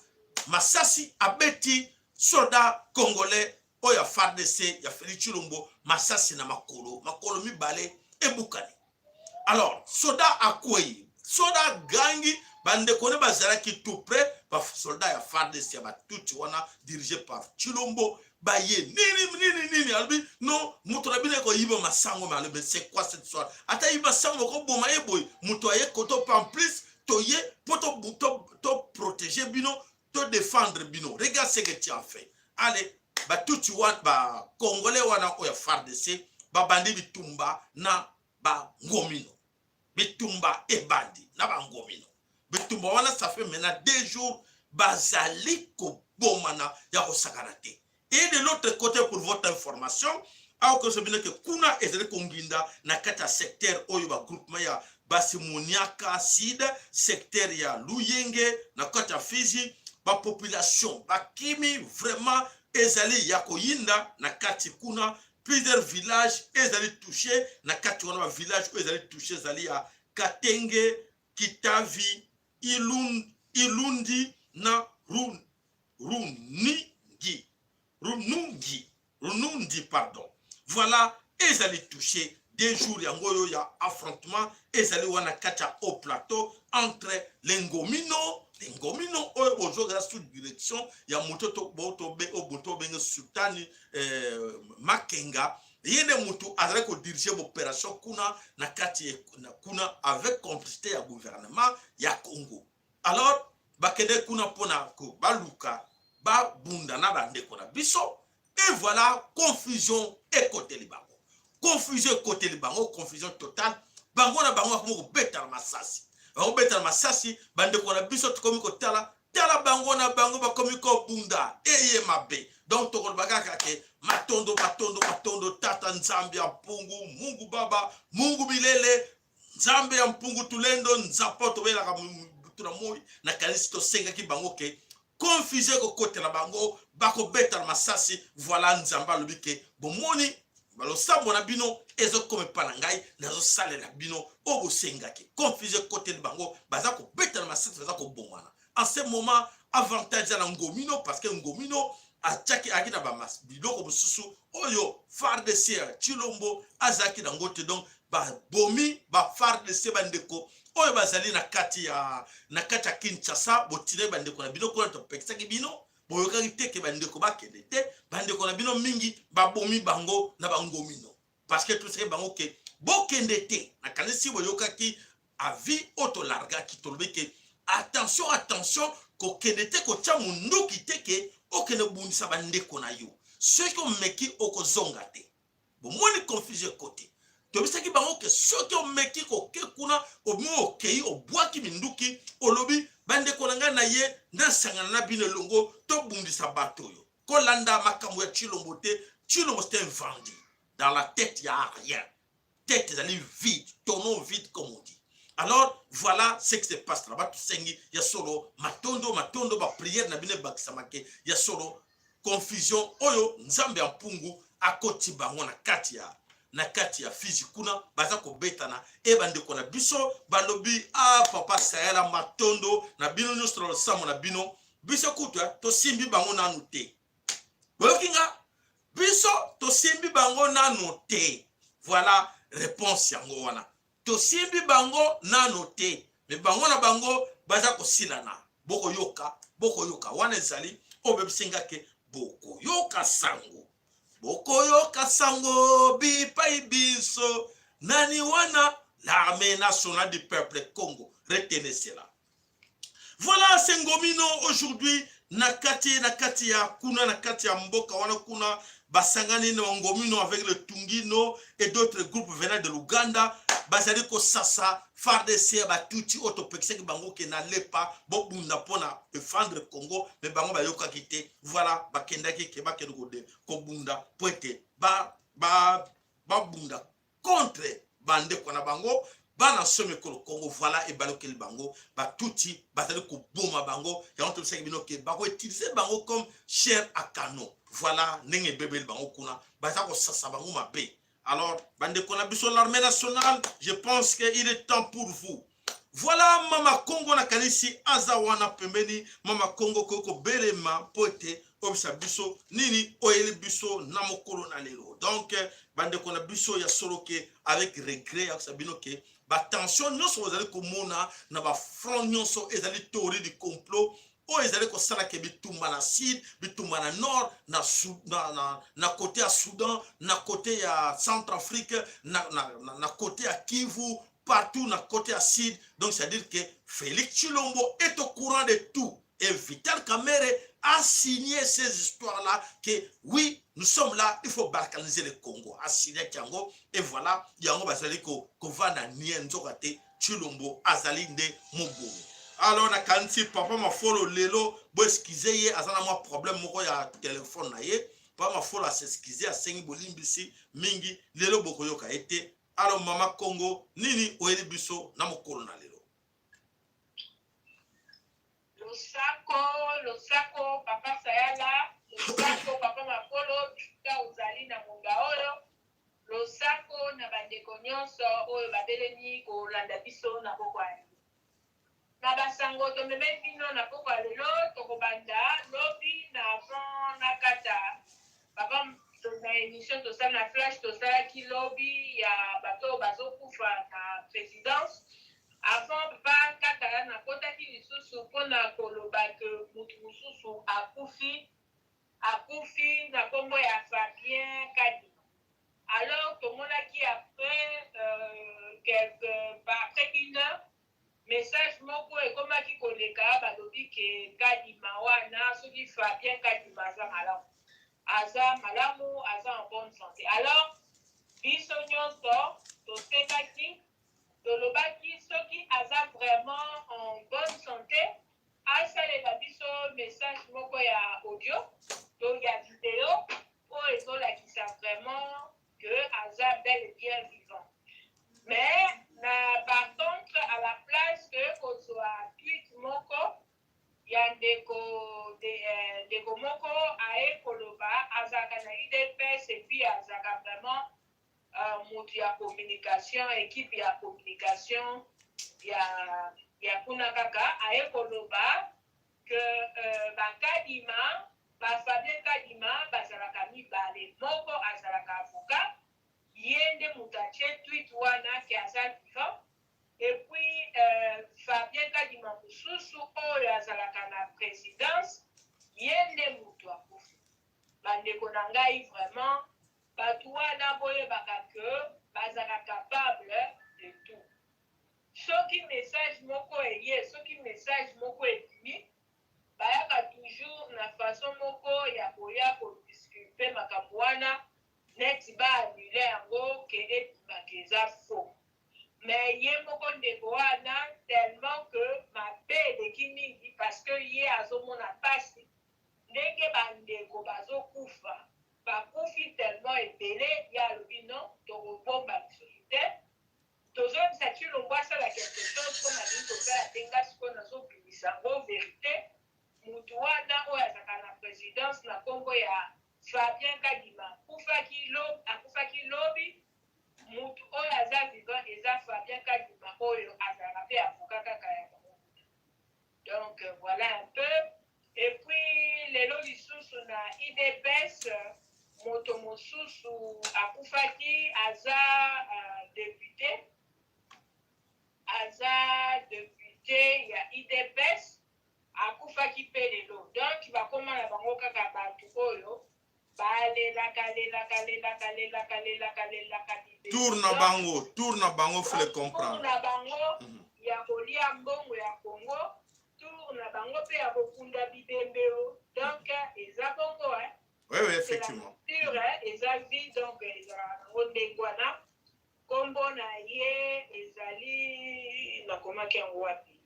masasi, abeti soldat congolais oyo ya FARDC ya Félix Tshilombo masasi na makolo, makolo mibale ebukani. Alors soda akwei, soda agangi. Bandeko ne bazalaki tout près, basoldat ya FARDC ya batutsi wana dirigé par Tshilombo, baye nini nini nini, alobi non, moto na bino ekoyiba masango. Me alobi, c'est quoi cette histoire? Ata yiba masango, bakoboma ye boye. Moto aye koto pa, en plus toye mpo toprotéger bino, todéfendre bino. Regarde ce que tu as fait. Allez, batutsi wana, bacongolais wana oyo ya FARDC babandi bitumba na bangomino. Bitumba ebandi na bangomino. Bitumba wana, ça fait maintenant 2 jours, bazali kobomana ya kosakana te. Et de l'autre côté, pour votre information, awa koso bino ke kuna ezali konginda na kati ya secteur oyo, bagroupement ya Basimoniaka Sud, secteur ya Luyenge na kati ya Fizi, bapopulation bakimi. Vraiment ezali ya koyinda na kati kuna. Plusieurs villages ezali touché na kati wana. Bavillage oyo ezali touché ezali ya Katenge, Kitavi, Ilundi na Runingi, Runungi, Runundi, pardon. Voilà, ezali touché. 2 jours yango oyo ya affrontement ezali wana kati ya haut plateau entre les Ngomino, les Ngomino oyo bozokela sous direction ya moto oyo obenge Sultani Makenga. Ye nde motu azali kodiriger baopération kuna na kati kuna avec complicité ya gouvernement ya Congo. Alors bakende kuna mpona baluka babunda na bandeko na biso. Et voilà, confusion ekoteli bango, confusion ekoteli bango, confusion totale. Bango na bango bakomi kobetana masasi, bakobetana masasi. Bandeko na biso tokomi kotala tala, bango na bango bakomi kobunda, eye mabe. Donc tokoloba kaka ke matondo, matondo, matondo, tata Nzambe ya mpungu, Mungu Baba, Mungu milele, Nzambe ya mpungu tulendo nzapa. Tobelaka butu na moi. Nakanisi tosengaki bango ke confusion ekokotela bango, bakobetana masasi. Voilà, Nzambe alobi ke bomoni balosambo na bino ezokoma epa na ngai, nazosalela bino oyo bosengaki. Confusion ekoteli bango, baza kobetana masasi, baza kobomana. En ce moment, avantage ya na Ngomino, parce que Ngomino atiaki, ayaki na biloko mosusu oyo FARDC ya Tshilombo azalaki nango te. Donc babomi baFARDC. Bandeko oyo bazali na kati ya Kinshasa, botinaki bandeko na bino kuna, topekisaki bino, boyokaki te ke bandeko bakende te. Bandeko na bino mingi babomi bango na Bangomino, parce que tosaki bango ke bokende te. Nakanisi boyokaki avis oyo tolargaki, tolobi ke attention, attention, kokende te, kotia munduki te ke okende bundisa bandeko na yo. Soki omeki, okozonga te. Bomoni confusion ekote. Tobisaki bango ke soki omeki koke kuna, omi okei, obwaki minduki, olobi bandeko na ngai na ye nasangana na bino elongo, tobundisa bato oyo, kolanda makambo ya Tshilombo te. Tshilombo, c'est un vendu. Dans la tête ya rien, tête ezali vide, tonneau vide comme on dit. Alors voilà ce qui se passe là-bas. Tosengi ya solo matondo, matondo, baprière na bino ebakisamake. Ya solo, confusion oyo, Nzambe ya mpungu akoti bango na kati ya Fizi kuna, baza kobetana. E bandeko na biso balobi: a ah, papa Sayala, matondo na bino nyonso na losambo na bino. Biso kutu tosimbi bango nanu te. Boyoki nga, biso tosimbi bango nanu te. Voilà réponse yango wana, tosimbi bango nano te, me bango na bango baza kosilana. Bokoyoka, bokoyoka. Wana ezali oyo bebisi ke bokoyoka sango, bokoyoka sango bipai biso nani wana, l'armée nationale du peuple Congo. Retenez cela. Voilà, c'est Ngomino aujourd'hui na kati ya kuna, na kati ya mboka wana kuna, basangani na Ngomino avec le Tungino et d'autres groupes venant de l'Ouganda. Bazali kosasa FARDC ya batuti oyo topekisaki bango ke na lepa bobunda mpona défendre Congo, me bango bayokaki te. Voilà, bakendaki ke bakende kobunda po ete babunda contre bandeko na bango bana nsomi ekolo Congo. Voilà, ebalokeli bango, batuti bazali koboma bango. Yango tobisaki bino ke bakoutiliser bango comme chair à canon. Voilà ndenge ebebeli bango kuna, baza kosasa bango mabe. Alors bandeko na biso, l'armée nationale, je pense que il est temps pour vous. Voilà, mama Congo, nakanisi aza wana pembeni. Mama Congo, koki kobelema mpo ete Obisa biso nini oyeli biso na mokolo na lelo. Donc bandeko na biso ya solo ke avec regret ya kosa bino ke batension nyonso bozali komona na bafront nyonso ezali théorie du complot oyo ezali kosala ke bitumba na sud, bitumba na nord, na côté ya Soudan, na côté ya Centrafrique, na côté ya Kivu, partout na côté ya sud. Donc c'est à dire que Félix Tshilombo est au courant de tout et Vital Kamerhe a signé ces histoires-là que oui, nous sommes là, il faut balkaniser le Congo. A signé yango et voilà, yango bazali ko kovanda nie nzoka te Tshilombo azali nde mobomi. Alors nakanisi papa Mafolo lelo boexcuser ye, aza na mwa problème moko ya telefone na ye. Papa Mafolo as'excuser, asengi bolimbisi mingi, lelo bokoyoka ye te. Alors mama Congo, nini oyeli biso na mokolo na lelo? Losako, losako papa Sayala, losako papa Makolo bisika ozali na ngonga oyo, losako na bandeko nyonso oyo babelemi kolanda biso na pokwa ya lelo. Na basango tomemeli bino na pokwa ya lelo, tokobanda lobi na avant na kata papa na émission tosala na flash tosalaki lobi ya bato oyo bazokufa na présidence. Avant papa kata, nakotaki lisusu mpona koloba ke motu mosusu akufi, akufi na nkombo ya Fabien Kadima. Alors tomonaki après quelque après une heure message moko ekomaki koleka, balobi ke Kadima wana, soki Fabien Kadima, aza malamu, aza malamu, aza en bonne santé. Alors biso nyonso tosekaki, tolobaki soki aza vraiment en bonne santé, asalela biso message moko ya audio to ya video oyo ezolakisa vraiment que aza bel et bien vivant. Mais na par contre, à la place que kozwa tweet moko ya ndeko moko aye koloba azalaka na UDPS et puis azalaka vraiment motu ya communication, équipe ya communication ya kuna kaka, aye koloba que bakadima, bafabien Kadima bazalaka mibale, moko azalaka avocat, ye nde moto atie tweet wana ke aza vivant, et puis Fabien Kadima mosusu oyo azalaka na présidence, ye nde moto akufi. Bandeko na ngai, vraiment bato wana boyebaka ke bazalaka capable de tout. Soki message moko eye, soki message moko ebimi, bayaka toujours na façon moko ya koya kodisculper makambo wana neti baannuler yango ke ebimaka eza faux. Mais ye moko ndeko wana, tellement que mabe eleki mingi, parce que ye azomona mpasi ndenge bandeko bazokufa, bakufi tellement ebele, ye alobi non, tokobomba lisusu te, tozongisa Tshilombo asala quelque chose mpo nalingi kosala te. Nga sikoyo nazobimisa yango vérité. Mutu wana oyo azalaka na présidence na nkombo ya Fabien Kadima akufaki lobi. Mutu oyo aza vivant eza Fabien Kadima oyo azalaka mpe avocat kaka ya bango. Donc voilà un peu. Et puis lelo lisusu na UDPS moto mosusu akufaki, aza député, aza député ya UDPS, akufaki mpe lelo. Donc bakóma na bango kaka bato oyo balelaka lelaka lelaka lelaka lelaka lelaka. Tour na bango, tour na bango, faut le comprendre. Tour na bango ya kolia mbongo ya Congo, tour na bango mpe ya kokunda bibembe. Donc eza bongo, hein? Oui, effectivement. Nature eza vie, donc ezalaka nango ndenge wana. Nkombo na ye ezali, nakomaki yango wapi,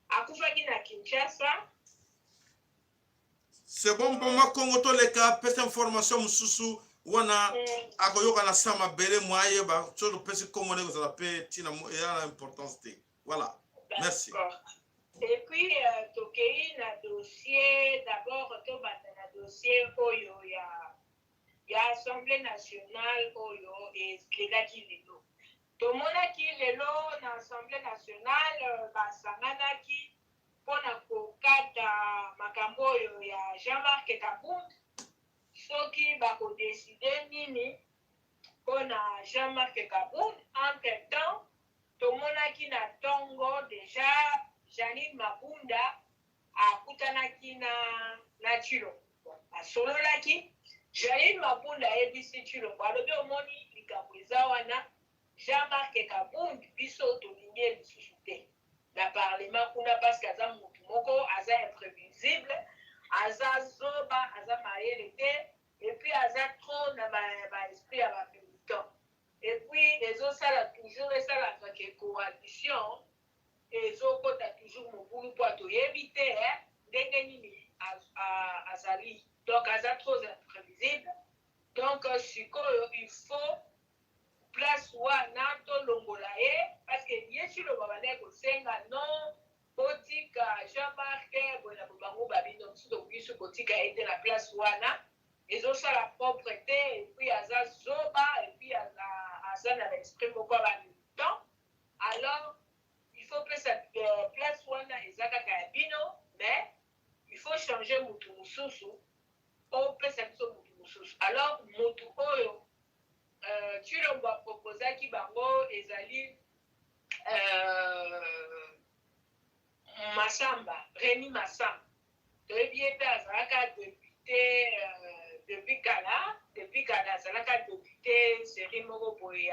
akufaki na Kinshasa. C'est bon, mama Kongo, toleka, pesa information mosusu wana. Akoyoka na sa mabele mwa ayeba soki opesi nkombo ndenge kozala mpe ntina eya na importance te. Voilà, merci. Et puis tokei na dossier. D'abord tobanda na dossier oyo ya Assemblée nationale oyo elekaki lelo. Tomonaki lelo na Assemblée nationale basanganaki. mpo na kokata makambo oyo ya Jean-Marc Kabund, soki bakodeside nini mpo na Jean-Marc Kabund. Entre temps tomonaki na ntongo deja Jeanine Mabunda akutanaki na Tshilombo, asololaki. Jeanine Mabunda ayebisi Tshilombo, alobi: "Omoni likambo eza wana, Jean-Marc Kabund, biso tolingi ye lisusu te na parlement kuna, parce que aza motu moko aza imprévisible, aza zoba, aza mayele te, et puis aza trop na baesprit ya bamilitant, et puis ezosala toujours, esalaka ke coalition ezokota toujours mobulu, mpo toyebi te ndenge nini azali. Donc aza trop imprévisible. Donc sikoyo il faut place wana tolongola ye, parce que ye Tshilombo bandaki kosenga non, botika Jean-Marc boye na bango babino mosusu, tokoki so kotika ye te na place wana, ezosala propre te, et puis aza zoba, et puis aza na baesprit moko ya bamilitant. Alors il faut pesa place wana, eza kaka ya bino, mais il faut changer mutu mosusu, opesa biso mutu mosusu." Alors mutu oyo Tshilombo aproposaki bango ezali Masamba, Remy Masamba. Toyebi ye mpe, azalaka député depuis kala, depuis kala azalaka député série moko boye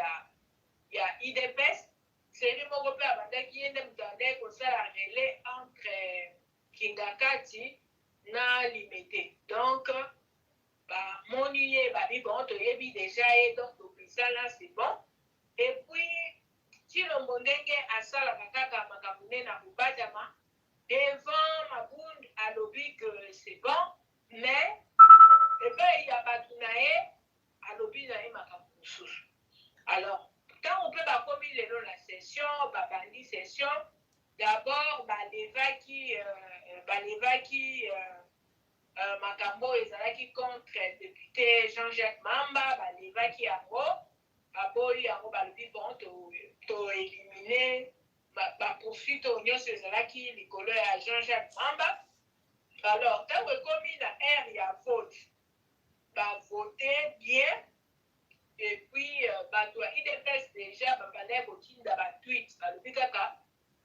ya UDPS, série moko mpe abandaki, ye nde moto abandaki kosala relais entre Kingakati na Limete. Donc bamoni ye, babi: "Bon, toyebi déjà ye, donc topesala, c'est bon." Et puis Tshilombo, ndenge asalaka kaka makambo nde na kobatama devant Mabund, alobi que c'est bon, mais epai ya bato na ye alobi na ye makambo mosusu. Alors ntango mpe bakomi lelo na session, babandi session, d'abord balevaki makambo oyo ezalaki contre député Jean-Jacques Mamba. Balevaki yango, baboyi yango, balobi: "Bon, toélimine bapoursuite oyo nyonso ezalaki likolo ya Jean-Jacques Mamba." Alors ntango ekomi na heure ya vote, bavote bien, et puis bato ya UDPS déjà babandaki kotinda batweet, balobi kaka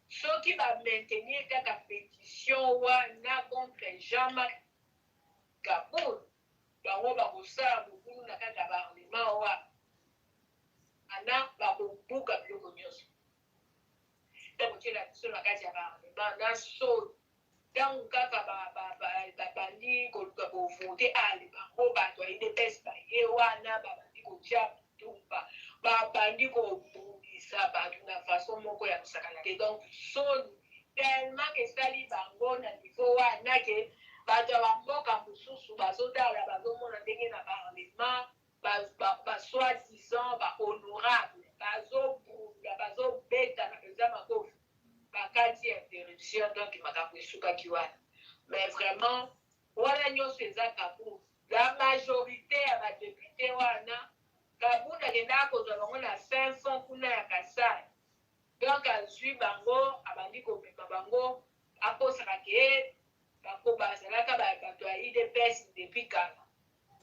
soki bamaintenir kaka pétition wana contre Jean-Marc Kabund, bango bakosala mobulu na kati ya parlement wana, bakobuka biloko nyonso, kotiela biso na kati ya parlement na soni. Ntango kaka babandi koluka kovote, ale bango bato ya UDPS baye wana, babandi kotia bitumba, babandi kobundisa bato na façon moko ya kosakana te. Donc soni tellement ke esali bango na niveau wana ke bato ya bamboka mosusu bazotala, bazomona ndenge na parlement basoi-disant bahonorable bazobunda, bazobetana mpenza makofi, bakati interruption. Donc makambo esukaki wana. Mais vraiment wana nyonso eza Kabund. La majorité ya badéputé wana, Kabund akendaka kozwa bango na fin fond kuna ya Kasai. Donc azwi bango, abandi komema bango, akosaka ke bako bazalaka bato ya UDPS depuis kala,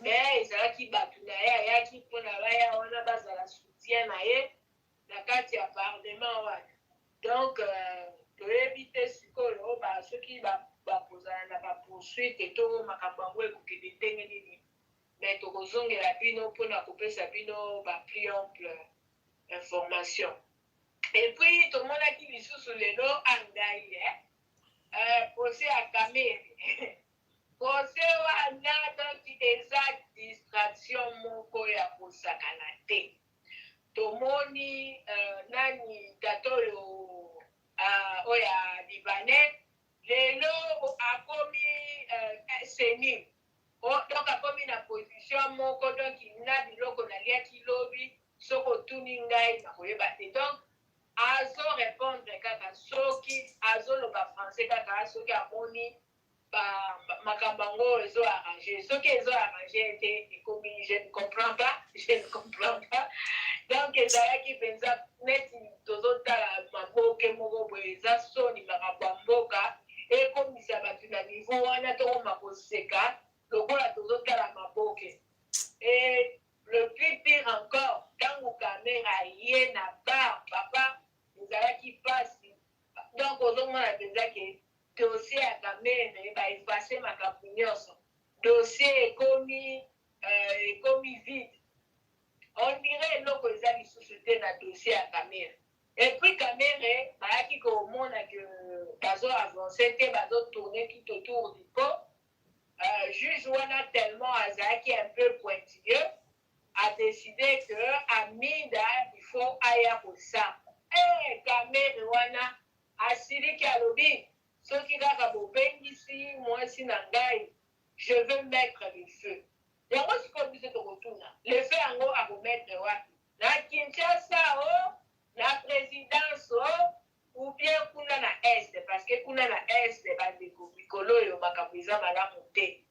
mais ezalaki bato na ye, ayaki mpona baya wana bazala soutien na ye na kati ya parlement wana. Donc toyebi te sikoyo soki bakozala na bapoursuite to makambo yango ekokende ndenge nini, mais tokozongela bino mpona kopesa bino baplus ample information. Et puis tomonaki lisusu lelo angai procès ya Kamerhe. Procès wana donc eza distraction moko ya kosakana te. Tomoni nani, tata oyo oyo ya libanais, lelo akomi seni, donc akomi na position moko, donc na biloko naliaki lobi, soki otuni ngai nakoyeba te. Donc azorépondre kaka soki azoloba français, kaka soki amoni makambo yango ezo arrange. Soki ezo arrange te, ekomi: "Je ne comprends pas, je ne comprends pas." Donc ezalaki mpenza neti tozotala maboke moko boye. Eza soni, makambo ya mboka. Ekomisa bato na niveau wana tokoma koseka lokola tozotala maboke. Et le plus pire encore, ntango Kamerhe aye na bar, papa, ezalaki pasi. Donc ozomona mpenza ke dossier ya Kamerhe ba effacer makambo nyonso. Dossier ekomi ekomi vide. On dirait eloko eza lisusu te na dossier ya Kamerhe. Et puis Kamerhe bayaki komona que bazo avancer te, bazo tourner tout autour du pot. Juge wana tellement azalaki un peu pointilleux, a décidé que Amida il faut aya kosamba. Kamerhe wana asiliki, alobi soki kaka bobengisi mwasi na ngai, je veux mettre le feu. Yango sikoyo biso tokotuna, le feu yango akomettre wapi? Na Kinshasa o na présidence o ou bien kuna na Est? Parce que kuna na Est, bandeko, mikolo oyo makambo eza malamu te,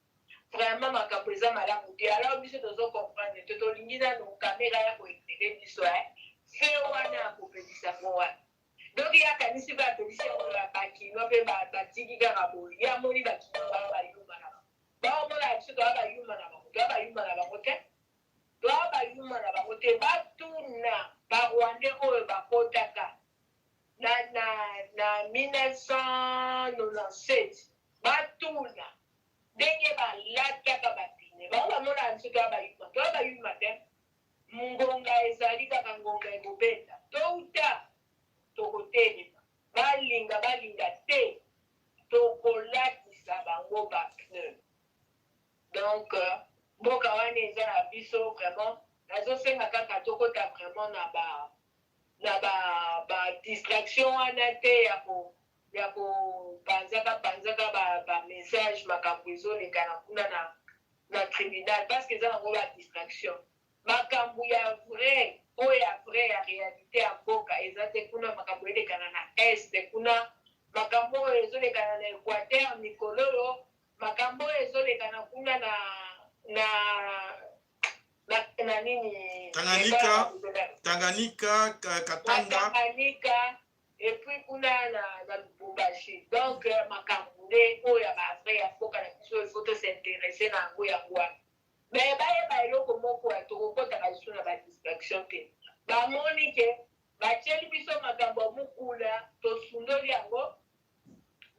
vraiment makambo eza malamu te. Alors biso tozocomprendre te, tolingi nano Kamerhe ya koéclairer biso feu wana akopelisa ngo wapi. Donc ye akanisi mpe apelisi yango, bakinois mpe batiki kaka boye. Ye amoni bakinois baa bayuma na bango, baomona biso toa bayuma na bango, toa bayuma na bango te, toa bayuma na bango te. Batuna Barwandais oyo bakotaka na 1997, batuna ndenge balataka bapine. Bango bamona biso toa bayuma, toa bayuma te. Ngonga ezali kaka ngonga ekobeta, touta tokotelema, balinga balinga te, tokolatisa bango bapneu. Donc mboka wana eza na biso. Vraiment nazosenga kaka tokota vraiment na ba distraction wana te ya kopanzaka panzaka bamessage ba makambo ezoleka na kuna na tribunal, parce que eza nango badistraction. Makambo ya vrai, oyo ya vrai ya réalité ya mboka eza te kuna. Makambo elekana na Est kuna, makambo oyo ezolekana na Équateur mikolo oyo, makambo oyo ezolekana kuna na nini? Tanganyika, Tanganyika, Katanga. Tanganyika et puis kuna na Lubumbashi. Donc makambo nde oyo ya bavrai ya mboka na biso, il faut tos'intéresser na yango. Yango wana, mais bayeba eloko moko ya tokokɔtaka lisusu na badistraction te. Bamoni ke batieli biso makambo ya mokula, tosundoli yango.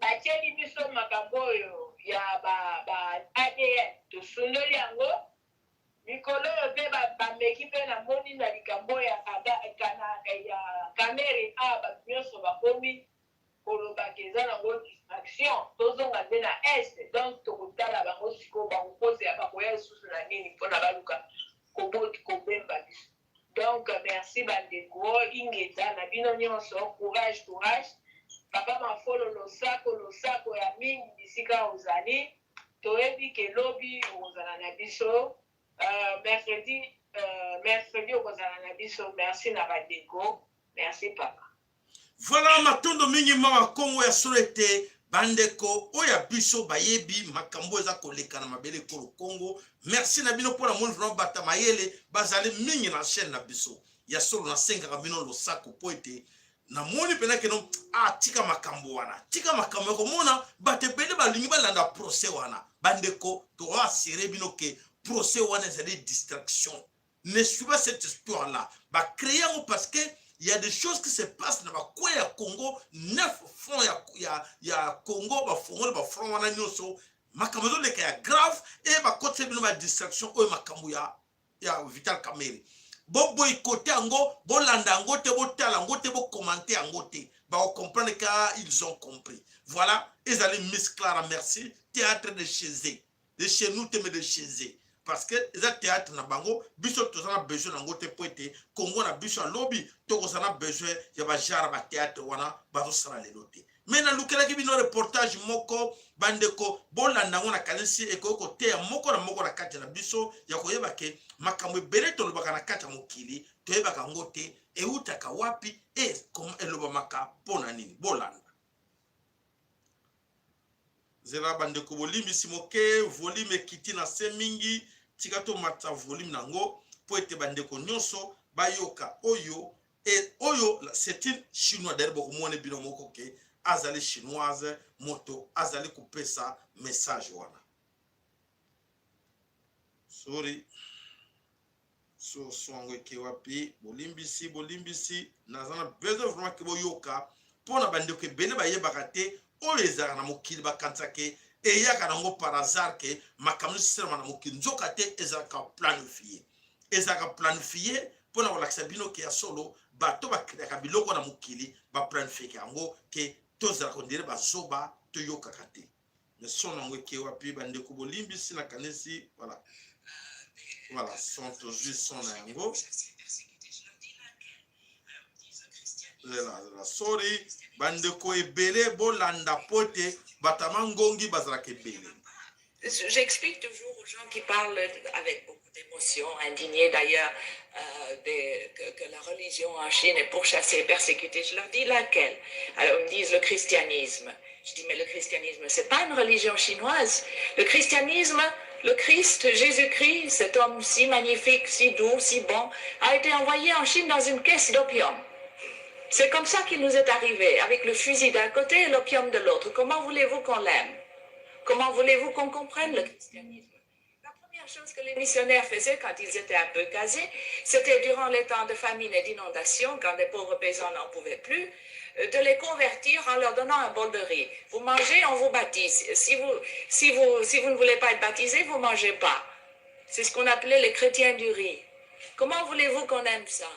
Batieli biso makambo oyo ya ba ADN, tosundoli yango. Mikolo oyo mpe bameki mpe namoni na likambo ya Kamerhe a bato nyonso bakomi kolobaka eza nango distraction, tozonga nde na Est. Donc tokotala bango sikoyo bakokozela, bakoya lisusu na nini mpona baluka kobemba biso. Donc merci bandeko, ingeta na bino nyonso, courage, courage. Papa Mafolo, losako, losako ya mingi bisika ozali. Toyebi ke lobi okozala na biso, mercredi okozala na biso. Merci na bandeko, merci papa. Voilà, matondo mingi mawa Kongo. Ya solo ete bandeko oyo ya biso bayebi makambo eza koleka na mabele ekolo Kongo. Merci na bino mpona moni vraiment bata mayele bazali mingi na chaîne na biso. Ya solo, nasengaka bino losako mpo ete namoni mpena keno tika makambo wana, tika makambo ya komona bato ebele balingi balanda procès wana. Bandeko, toassurer bino ke procès wana ezali distraction. Ne suivez pas cette histoire là bacréer yango parce que il y a des choses qui se passent na bacoin ya Congo, neuf front ya Congo. Bafongoli bafront wana nyonso, makambo ezoleka ya grave e bakotisa bino badistraction oyo makambo ya Vital Kamerhe. Boboycotter yango, bolanda yango te, botala yango te, bocommenter yango te. Bakocomprendre ka ils ont compris. Voilà, ezali Miss Clara. Merci. Théâtre de chez eux, de chez nous te, mais de chez eux, parce que eza théâtre na bango. Biso toza na besoin nango te, po ete Kongo na biso alobi tokozala na besoin ya bagenre bathéâtre wana bazosala lelo te. Mais nalukelaki bino reportage moko, bandeko, bolanda yango. Nakanisi ekoki koteya moko na moko na kati na biso ya koyeba ke makambo ebele tolobaka na kati ya mokili, toyebaka yango te eutaka wapi e elobamaka mpo na nini. Bolanda nzela. Bandeko, bolimbisi moke, volume ekiti na se mingi. Tika tomatisa volume nango mpo ete bandeko nyonso bayoka oyo. E oyo c'est une chinois d'ailleurs, bokomona bino moko ke Azali chinoise moto azali kopesa message wana. Sorry. Source yango eke wapi? Bolimbisi, bolimbisi, naza na besoin vraiment ke boyoka mpo na bandeko ebele bayebaka te oyo ezalaka na mokili, bakanisa ke eyaka nango par hasard ke makambo nyonso esalama na mokili, nzoka te ezalaka planifie, ezalaka planifie mpo na kolakisa bino ke ya solo bato bakreaka biloko na mokili, baplanifieke yango ke tozalaka ondire bazoba, toyokaka te. Mais son yango eke wapi bandeko? Bolimbisi, nakanisi voilà, voilà, son tozwi son na yango. Zela, zela, sorry bandeko ebele, bolanda po ete bato ya mangongi bazalaka ebele. J'explique toujours aux gens qui parlent avec beaucoup d'émotion, indignés d'ailleurs, que la religion en Chine est pourchassée et persécutée. Je leur dis: laquelle? Alors ils me disent: le christianisme. Je dis: mais le christianisme, c'est pas une religion chinoise. Le christianisme, le Christ, Jésus-Christ, cet homme si magnifique, si doux, si bon, a été envoyé en Chine dans une caisse d'opium. C'est comme ça qu'il nous est arrivé, avec le fusil d'un côté et l'opium de l'autre. Comment voulez-vous qu'on l'aime? Comment voulez-vous qu'on comprenne le christianisme? La première chose que les missionnaires faisaient quand ils étaient un peu casés, c'était durant les temps de famine et d'inondation, quand les pauvres paysans n'en pouvaient plus, de les convertir en leur donnant un bol de riz. Vous mangez, on vous baptise. Si vous ne voulez pas être baptisé, vous ne mangez pas. C'est ce qu'on appelait les chrétiens du riz. Comment voulez-vous qu'on aime ça?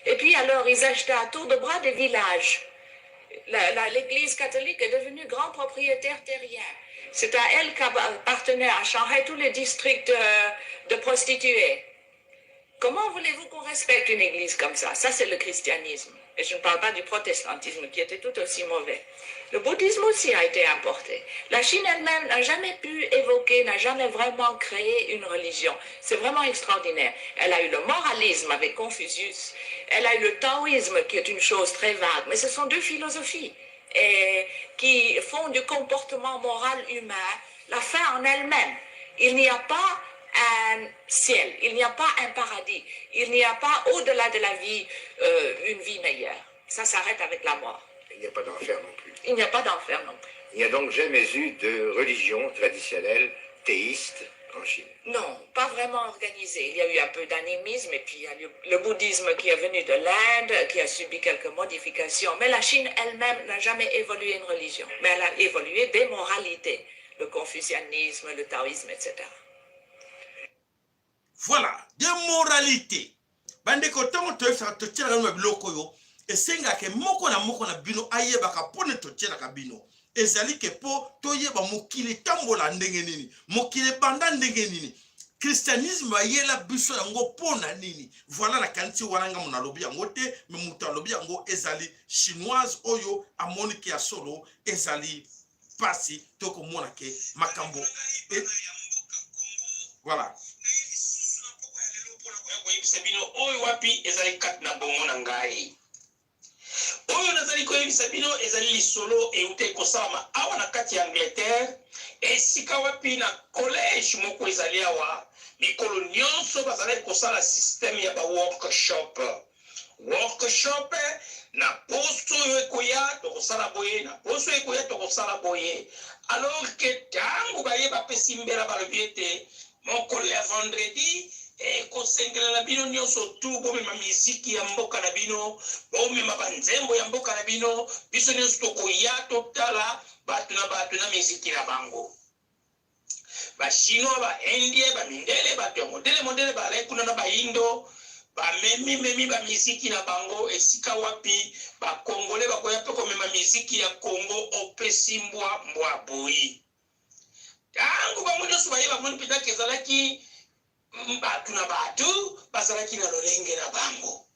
Et puis alors, ils achetaient à tour de bras des villages. L'Église catholique est devenue grand propriétaire terrien. C'est à elle qu'appartenaient à Shanghai tous les districts de prostituées. Comment voulez-vous qu'on respecte une église comme ça? Ça, c'est le christianisme. Et je ne parle pas du protestantisme qui était tout aussi mauvais. Le bouddhisme aussi a été importé. La Chine elle-même n'a jamais pu évoquer, n'a jamais vraiment créé une religion. C'est vraiment extraordinaire. Elle a eu le moralisme avec Confucius. Elle a eu le taoïsme qui est une chose très vague. Mais ce sont deux philosophies et qui font du comportement moral humain la fin en elle-même. Il n'y a pas un ciel, il n'y a pas un paradis, il n'y a pas au-delà de la vie une vie meilleure. Ça s'arrête avec la mort. Il n'y a pas d'enfer non plus. Il n'y a pas d'enfer non plus. Il n'y a donc jamais eu de religion traditionnelle théiste en Chine. Non, pas vraiment organisée. Il y a eu un peu d'animisme et puis il y a eu le bouddhisme qui est venu de l'Inde, qui a subi quelques modifications. Mais la Chine elle-même n'a jamais évolué une religion. Mais elle a évolué des moralités. Le confucianisme, le taoïsme, etc. Voilà, de moralité. Bandeko, ntango toyebisaka, totielaka bino biloko oyo, esengaka moko na moko na bino ayebaka mpona totielaka bino ezali ke mpo toyeba mokili etambola ndenge nini, mokili ebanda ndenge nini, christianisme bayela biso yango mpo na nini. Voilà, nakanisi wana ngambo nalobi yango te, mais moto alobi yango ezali chinoise oyo amoniki ya solo ezali mpasi tokomona ke makambo e... voilà. Koyebisa bino oyo wapi ezali kati na bongo na ngai. Oyo nazali koyebisa bino ezali lisolo euti ekosalama awa na kati ya Angleterre, esika wapi na collège moko ezali awa. Mikolo nyonso bazalaki kosala système ya baworkshop. Workshop na poso oyo ekoya tokosala boye, na poso oyo ekoya tokosala boye. Alors ke ntango baye bapesi mbela, balobi ete mokolo ya vendredi ekosengela na bino nyonso tu bomema miziki ya mboka na bino, bomema banzembo ya mboka na bino, biso nyonso tokoya totala bato na bato na miziki na bango. Bachinois, baindien, bamindele, bato ya modele modele bazalaki kuna na bayindo, bamemi-memi bamiziki na bango. Esika wapi bakongole bakoya mpe komema miziki ya Kongo, opesi mbwa mbwa boyi. Ntango bango nyonso baye, bamoni mpenzaka ezalaki bato na bato bazalaki na lolenge na bango.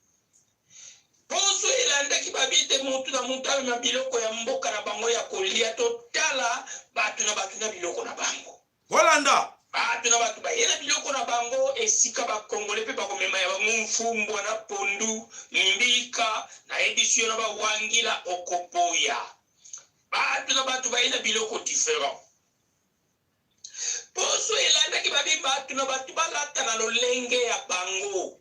Poso elandaki, babi te motu na motu amema biloko ya mboka na bango ya kolia, totala bato na bato na biloko na bango. Bolanda. Bato na bato baye na biloko na bango. Esika bakongole mpe bakomema ya bango mfumbwa na pondu mbika, nayebisi yo, na bawangila okoboya. Bato na bato baye na biloko différent. Poso elandaki, babi bato na bato balata na lolenge ya bango.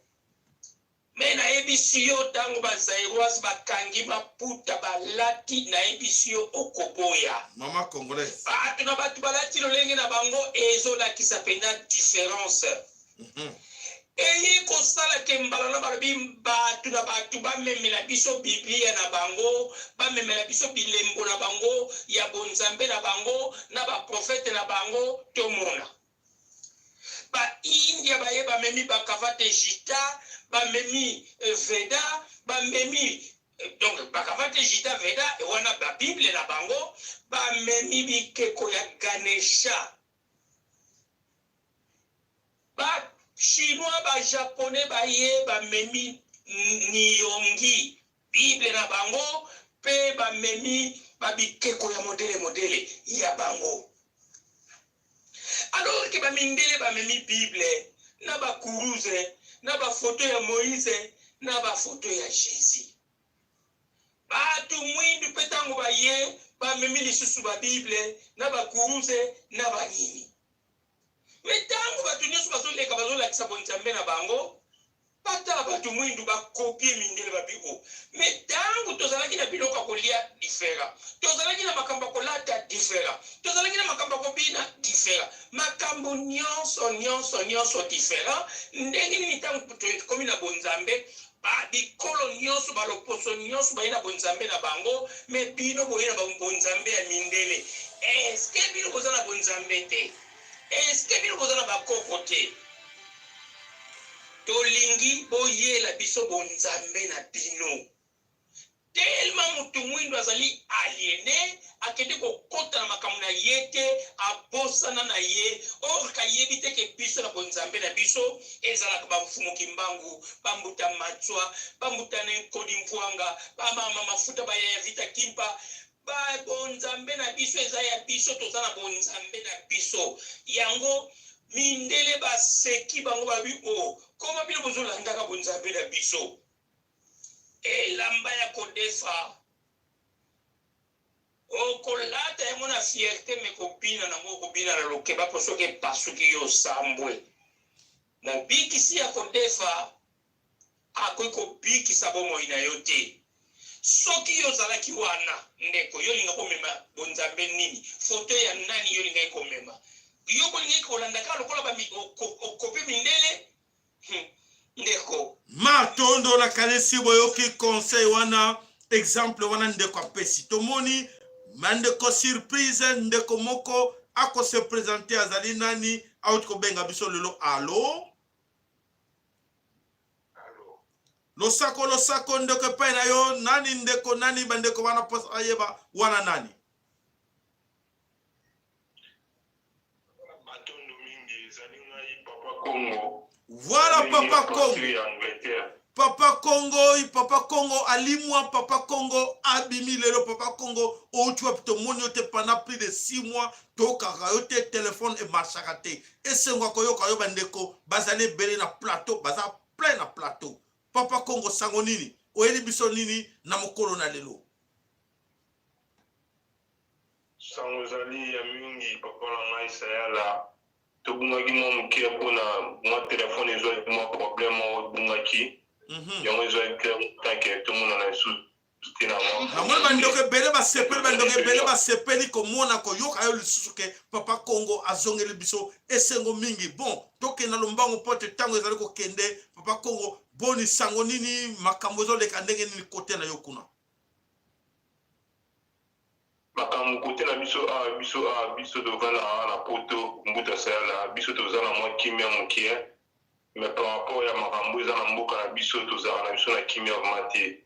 Mais nayebisi yo tango ba zairoise bakangi maputa balati nayebisi yo okoboya. Maman congolaise. Bato na bato balati lolenge na bango ezolakisa mpenza difference. Eye kosala ke mbala na balobi bato na bato bamemela biso biblia na bango, bamemela biso bilembo na bango ya bonzambe na bango na baprofete na bango tomona. Ba India baye bamemi Bhagavad Gita, bamemi Veda, bamemi donc Bhagavad Gita, Veda wana ba Bible na bango, bamemi bikeko ya Ganesha. Ba Chinois, ba Japonais baye bamemi Niyongi, Bible na bango pe bamemi ba bikeko ya modele modele ya bango. Alors que ba mindele ba memi bible na ba kuruze na ba photo ya Moïse na ba photo ya Jesus. Batu mwindu pe tango ba ye ba memi lisusu ba bible na ba kuruze na ba nini. Mais tango batu nionso bazo leka bazo lakisa bonzambe na bango, Batala batu muindu ba copier mindele ba bi oh mais tangu tozalaki na biloko ya kolia different tozalaki na makambo ya kolata different tozalaki na makambo ya kobina different makambo nionso nionso nionso different ndenge nini tangu tokomi na bonzambe ba bikolo nionso ba loposo nionso baye na bonzambe na bango mais bino boye na bonzambe ya mindele est ce que bino boza na bonzambe te est ce que bino boza na bakoko te Tolingi boyela biso bonzambe na bino. Tellement mutu muindu azali aliene, akende kokota na makambo na ye te, abosana na ye, or qu'ayebi te que biso na bonzambe na biso ezalaka ba Mfumu Kimbangu, ba Mbuta Matswa, ba Mbuta Nkodi Mvuanga, ba Mama Mafuta, ba Yaya Vita Kimpa, ba bonzambe na biso eza ya biso, toza na bonzambe na biso. Yango mindele baseki bango babi o oh, koma bino bozolandaka bonzambe na biso. Elamba ya kodefa okolata yango na fierte me kobina nango okobina na lokeba mpo soki epasuki yo osambwe. Mobikisi ya kodefa akoki kobikisa bomoi na yo te. Soki yo ozalaki wana, ndeko, yo olingaki komema bonzambe nini? Foto ya nani yo olingaki komema? Yo olingaki kolanda kaka lokola ba okope mindele? Hum, ndeko. Matondo nakanisi boyoki conseil wana exemple wana ndeko apesi tomoni bandeko surprise ndeko moko ako se presenter azali nani auti kobenga biso lelo alo Losako losako ndeko epai na yo nani ndeko nani bandeko wana mposa ayeba wana nani. Matondo mingi ezali ngai papa Kongo. Voilà papa Kongo. Papa Kongo, papa Kongo alimwa, papa Kongo abimi lelo, papa Kongo outi wapi tomoni yo te pendant plus de 6 mois tokaka yo te telefone emarchaka te. Esengo ya koyoka yo bandeko bazali ebele na plateau, baza plein na plateau. Papa Kongo sango nini? Oyeli biso nini na mokolo na lelo? Sango ezali ya mingi papa na ngai Sayala, tobungaki mwa moke mpo na mwa telefone ezwaki mwa problème moko ebungaki yango ezwaki temps ke tomonana lisusu te na mwa Namoni bandeko ebele basepeli, bandeko ebele basepeli komona koyoka yo lisusu ke Papa Kongo azongeli biso esengo mingi. Bon, tokende na lombango mpo te ntango ezali kokende. Papa Kongo, boni sango nini, makambo ezoleka ndenge nini kote na yo kuna? Makambo kote na biso awa biso awa biso tovandaka awa na poto mbuta sayala biso toza na mwa kimia mokie mais par rapport ya makambo eza na mboka na biso tozalaka na biso na kimia vraiment te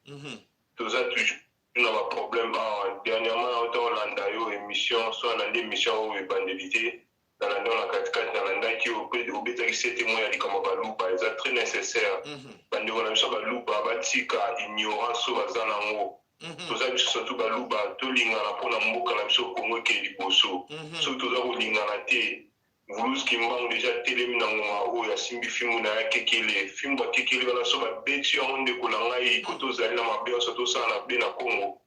toza toujours na ba problème awa dernièrement nauta kolanda yo émission so nalandi émission oyo ebandeli te nalandi yango na katikati nalandaki obetaki sete moko ya likambo ya baluba eza très nécessaire bandeko na biso ya baluba batika ignorance oyo baza nango Toza biso surtout baluba tolingana pona mboka na biso Congo ekende liboso soki toza kolingana te Mvuluzi Kimbangu dejà atelemi na ngonga oyo asimbi fimbu naye akekele fimbu akekele wana soki babeti yo yango ndeko na ngai kote ozali na mabe nyonso tosala na be na Congo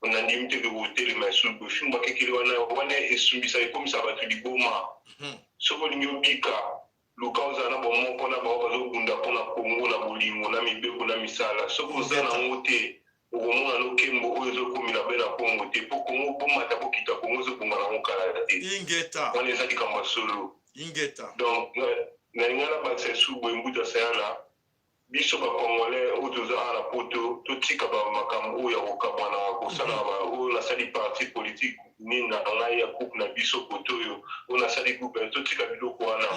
nandimi te ke okotelema lisusu boye fimbu akekele wana wana esumbisa ekomisaka bato liboma soki olingi obika. Luka ozala na bomoko na baoyo bazobunda mpo na Congo na bolingo na mibeko na misala. Soki oza na yango te, okomona no kembo oyo ezokomela bena Congo te, mpo Congo bomata bokita, Congo ezobonga nango kala te. Ingeta. Wana eza likambo ya solo. Ingeta. Donc nalinga nabakisa lisusu boye, Mbuta Sayala, biso ba Congolais oyo toza awa na poto, totika ba makambo oyo ya kokabwana, kosala oyo nasali parti politique nini na ngai ya groupe na biso kote oyo, oyo nasali groupe, totika biloko wana.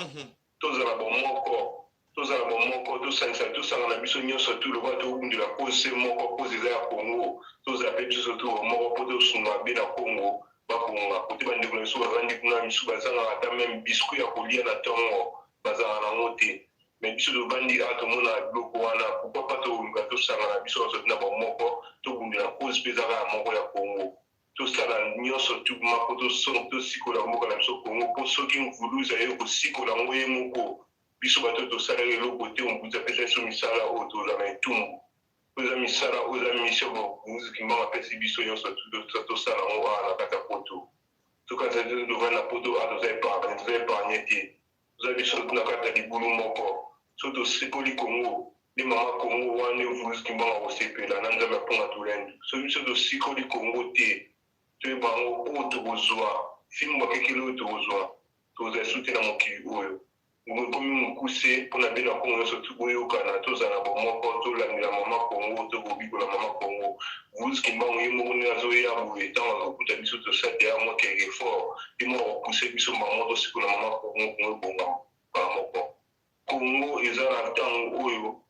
Tozala bomoko, tozala bomoko, tosangisa, tosangana biso nyonso tu lokola tobundela cause se moko, cause eza ya Congo, tozala pe biso tu bomoko po tosunga bena Congo babonga. Kote bandeko na biso bavandi kuna, misusu bazangaka ata meme biscuit ya kolia na tongo, bazalaka nango te. Mais biso tovandi awa tomonaka biloko wana, pourquoi pas toluka tosangana biso nyonso tu na bomoko, tobundela cause pe eza kaka moko ya Congo. Tosala nyonso tu ma po tosikola mboka na biso Congo, po soki Mvuluzi aye kosikola yango ye moko, biso bato tosalaka eloko te, Mvuluzi apesa biso misala oyo tozala na etumbu. Po eza misala oyo eza mission Mvuluzi Kimbangu apesi biso nyonso tu tosala yango awa na kati ya poto. Tokanisa te tovandi na poto awa toza epargne, toza epargne te. Toza biso na kati ya libulu moko. Soki tosikoli Congo, nde mama Congo wana nde Mvuluzi Kimbangu akosepela na Nzambe ya Mpunga Tulendo. Soki biso tosikoli Congo te, toyeba yango oyo tokozwa, fimbu ya kekele oyo tokozwa, tokozala lisusu te na mokili oyo. Ngonga ekomi mokuse mpo na bena Congo nyonso tu boyokana, tozala na bomoko, tolandela mama Congo, tokobikola mama Congo. Mvuluzi Kimbangu ye moko nde azoya boye, ntango akokuta biso tosala deja mwa quelque effort, ye moko akopousse biso mbala moko tosikola mama Congo, Congo ebongama mbala moko. Congo eza na ntango oyo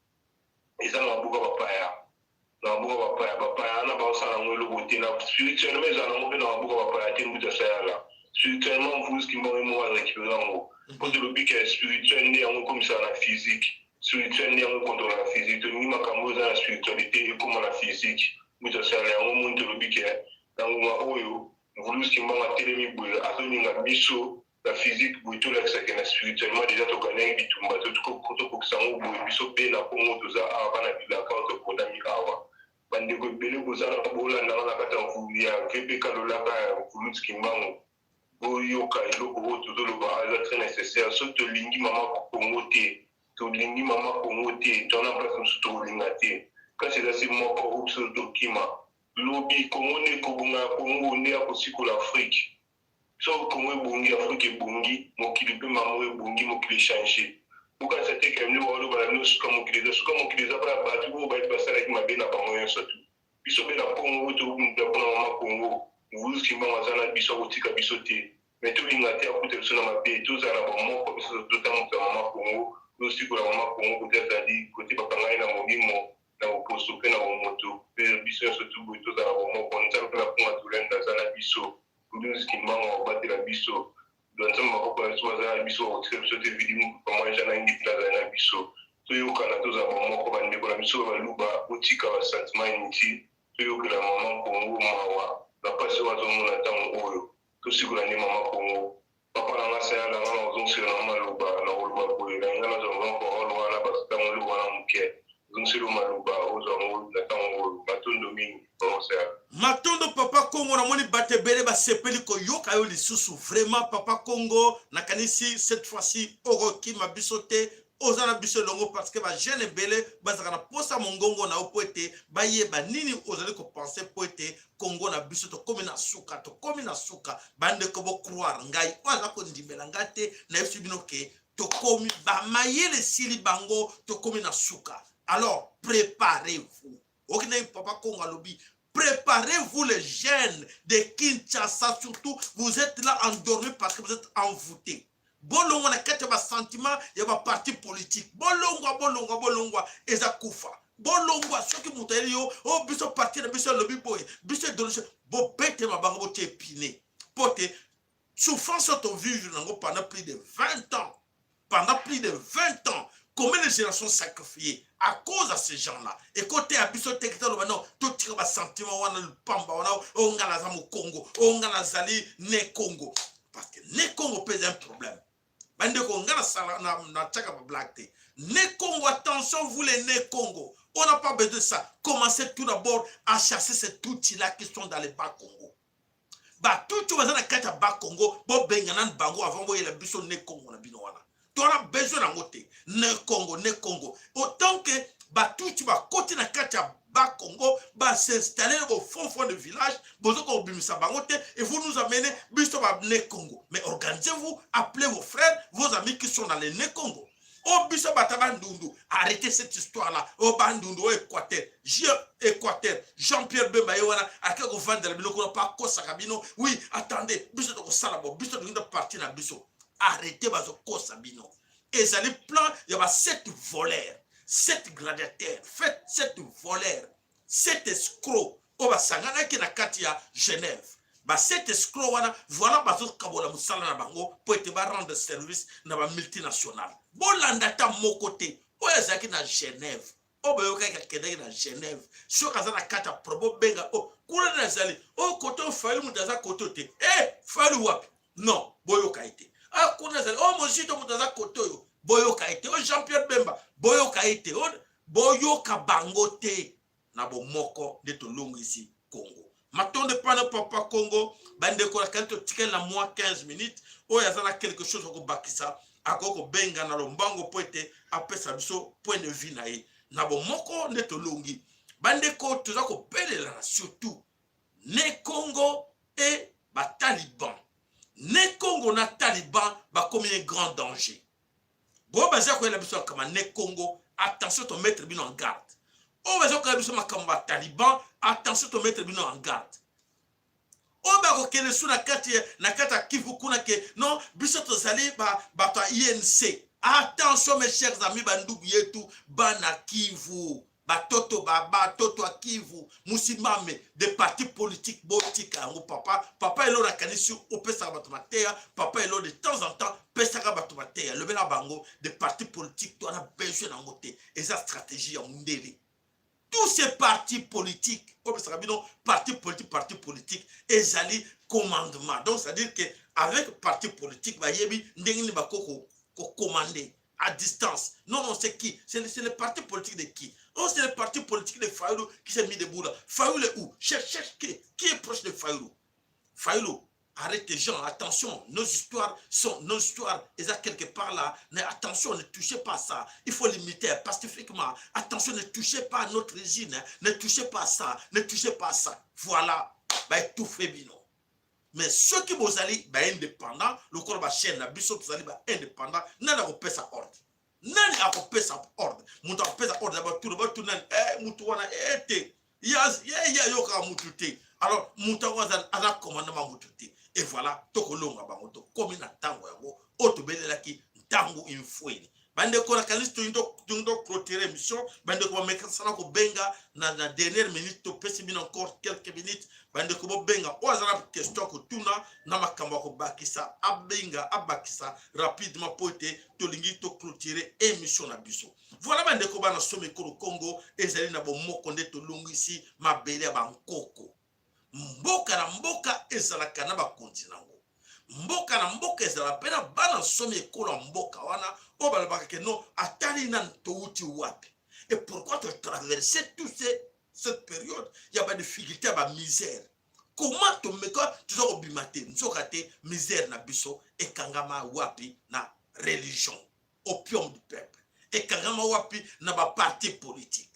eza na maboko ya bapaya, na maboko ya bapaya, bapaya wana baosala yango eloko te, na spirituellement ezala nango mpe na maboko ya bapaya te. Mbuta Sayala, spirituellement Mvuluzi Kimbangu ye moko arécupéré yango, mpo tolobi ke spirituel nde yango ekomisaka na physique, spirituel nde yango ekontrola na physique. Tolingi makambo oyo eza na spiritualité ekóma na physique. Mbuta Sayala, yango moni tolobi ke na ngonga oyo Mvuluzi Kimbangu atelemi boye, azolinga biso na physique boye tolakisa ke na spirituellement deja togagnaki bitumba, tokokisa yango boye. Biso mpe na Congo toza awa bana bilaka oyo topondami awa, bandeko ebele boza na bolandanga na kati ya VBK Lolaka ya Mvuluzi Kimbangu, boyoka eloko oyo tozoloba eza très nécessaire. Soki tolingi mama Congo te, tolingi mama Congo te, toza na place mosusu tokolinga te, kasi eza se moko oyo biso tokima lobi. Congo nde ekobonga ya Congo nde akosikola Afrique. Soki Congo ebongi, Afrique ebongi, mokili mpe mamo ebongi, mokili echange. Bokanisa te ke nde baoloba na bino suka mokili eza suka mokili eza mpona bato oyo bayebi basalaki mabe na bango nyonso tu. Biso mpe na Congo oyo tobunda mpona mama Congo, Mvuluzi Kimbangu aza na biso, akotika biso te. Me tolinga te akuta biso na mabe, tozala na bomoko, biso totambusa mama Congo, tosikola mama Congo kote azali, kote bakanga ye na molimo, na boposo mpe na bomoto, mpe biso nyonso tu boye tozala bomoko. Nzambe na Mpunga Tulendo aza na biso, Mvuluzi Kimbangu akobatela biso, Nzambe maboko na biso baza na biso, bakotika biso te. Vidi Mukupa Mwanja na Ngipi azali na biso. Toyokana, tozala bomoko, bandeko na biso baluba, botika basentiment inutile, toyokela mama Congo mawa na mpasi oyo azomona ntango oyo. Tosikola nde mama Congo. Papa na nga Sayala, nga na kozongisela na maloba na koloba boye, na nga nazwa mwa parole wana, basi ntango eloko wana moke ozongisela maloba ozwa yango na ntango oyo. Matondo mingi, papa Sayala. Matondo papa Kongo, namoni bato ebele basepeli koyoka yo lisusu. Vraiment papa Kongo, nakanisi cette fois-ci okokima biso te, oza na biso elongo, parce que bajeune ebele bazalaka na posa mongongo na yo po ete bayeba nini ozali kopense, po ete Kongo na biso tokomi na suka, tokomi na suka. Bandeko, bocroire ngai, oyo aza kondimela ngai te, nayebisi bino ke tokomi bamayele esili bango, tokomi na suka. Alors préparez-vous. Oki ndenge papa Kongo alobi, préparez-vous les jeunes de Kinshasa, surtout vous êtes là endormis parce que vous êtes envoûtés. Bolongwa na kati ya basentiment ya baparti politique, bolongwa, bolongwa, bolongwa, eza kufa. Bolongwa. Soki moto ayeli yo o biso parti na biso alobi boye, biso idéologie, bobetema bango, botie epine, po te souffrance oyo tovivre nango pendant plus de 20 ans, pendant plus de 20 ans, combien de générations sacrifiées à cause de ces gens-là. Ekoteya biso te taloba non, totika basentiment wana lupamba wana, oyo nga naza mokongo, oyo nga nazali ne Congo, parce que ne Congo mpe eza un problème. Bandeko, nga nasala natiaka bablague te. Ne Congo, attention, vous les ne Congo, on n'a pas besoin de ça. Commencez tout d'abord à chasser ces tutsi là qui sont dans les bas Congo. Batutsi baza na kati ya bas Congo, bobenga nanu bango avant boyela biso ne Congo na bino wana. Toza besoin nango te. Ne Congo, ne Congo. Autant que batuti bakoti na kati ya Bakongo, bas'installer au fond fond de village, bozo kobimisa bango te, et vous nous amenez biso ba ne Congo. Mais organisez-vous, appelez vos frères, vos amis qui sont dans les ne Congo. Oh biso bata Bandundu, arrêtez cette histoire là. Oh Bandundu, oh Équateur, Jean Équateur, Jean-Pierre Bemba ye wana ake kovandela bino kuna pa akosaka bino. Oui, attendez, biso tokosala bo, biso tolingi parti na biso. Arrêtez, bazokosa bino. Ezali plan ya ba sept voleurs, sept gladiateurs, fait sept voleurs, sept escrocs oyo basanganaki na kati ya Genève. Ba sept escrocs wana, voilà, bazokabola mosala na bango mpo ete barendre service na bamultinational. Bolanda ata moko te oyo azalaki na Genève, oyo bayokaki akendaki na Genève. Soki aza na kati ya pro, bobenga o kuna nde azali oyo kote oyo Fayulu, moto aza kote te. E Fayulu wapi? Non, boyoka ye te. A kuna azali oyo Mozito, moto aza kote oyo, boyoka ye te. Oyo Jean Pierre Bemba, boyoka ye te. Boyoka bango te. Na bomoko nde tolongisi Congo. Matondo epana papa Congo. Bandeko, nakali totikali na mwa 15 minutes. Oyo aza na quelque chose akobakisa, akoki kobenga na lombango mpo ete apesa biso point de vue na ye. Na bomoko nde tolongi. Bandeko, toza kobelela surtout ne Congo e bataliban. Ne Congo na taliban bakomi un grand danger. Bo baza koyela biso makambo ne Congo, attention, tomettre bino en garde. Oyo baza koyela biso makambo ya taliban, attention, tomettre bino en garde. Oyo bakokende su na kati ya Kivu kuna ke non, biso tozali bato ya UNC, attention, mes chers amis, bandugu yetu bana Kivu, batoto batoto ya Kivu, musimame de parti politique, botika yango. Papa, papa Elo, nakanisi opesaka bato mateya. Papa Elo, de temps en temps pesaka bato mateya, lobela bango de parti politique. To wana besoin nango te, eza stratégie ya mundele. Tous ces partis politiques oyo pesaka bino parti politique, parti politique ezali commandement. Donc c'est à dire que avec parti politique, bayebi ndenge nini bakoko kocommander à distance. Non, non, c'est qui? C'est le parti politique de qui? Oh, c'est le parti politique de Fayoulou qui s'est mis debout là. Fayoulou est où? Cherche, cherche qui? Qui est proche de Fayoulou? Fayoulou, arrête tes gens, attention, nos histoires sont, nos histoires, elles sont quelque part là. Mais attention, ne touchez pas ça. Il faut limiter pacifiquement. Attention, ne touchez pas à notre régime, ne touchez pas ça, ne touchez pas ça. Voilà, bah, étouffez bino. Mais soki bozali baindépendant lokola bachaîne na biso, tozali baindépendant, nani akopesa ordre? Nani akopesa ordre? Moto akopesa ordre ya batuna batuna nani? Mutu wana te, ye ye ayokaka mutu te. Alors mutu yango aza commandement mutu te. Et voilà, tokolonga bango. Tokomi na ntango yango oyo tobelelaki, ntango infweli. Bandeko, nakanisi tolingi toclôturer émission. Bandeko bamekasana kobenga na dernière minute, topesi bino encore quelques minutes. Bandeko bobenga, oyo aza na question ya kotuna na makambo ya kobakisa, abenga, abakisa rapidement mpo ete tolingi toclôturer émission na biso. Voilà, bandeko bana somi ekolo Congo, ezali na bomoko nde tolongisi mabele ya bankoko. Mboka na mboka ezalaka na bakonzi nango. Mboka na mboka ezala mpe na bana nsomi ekolo ya mboka wana oyo balobaka ke non, atali nani, touti wapi et pourquoi totraverse tout cette période ya badifficulté, ya bamisère. Comment tomeka toza kobima te? Nzoka te, misère na biso ekangama wapi? Na religion, opium du peuple. Ekangama wapi? Na baparti politique.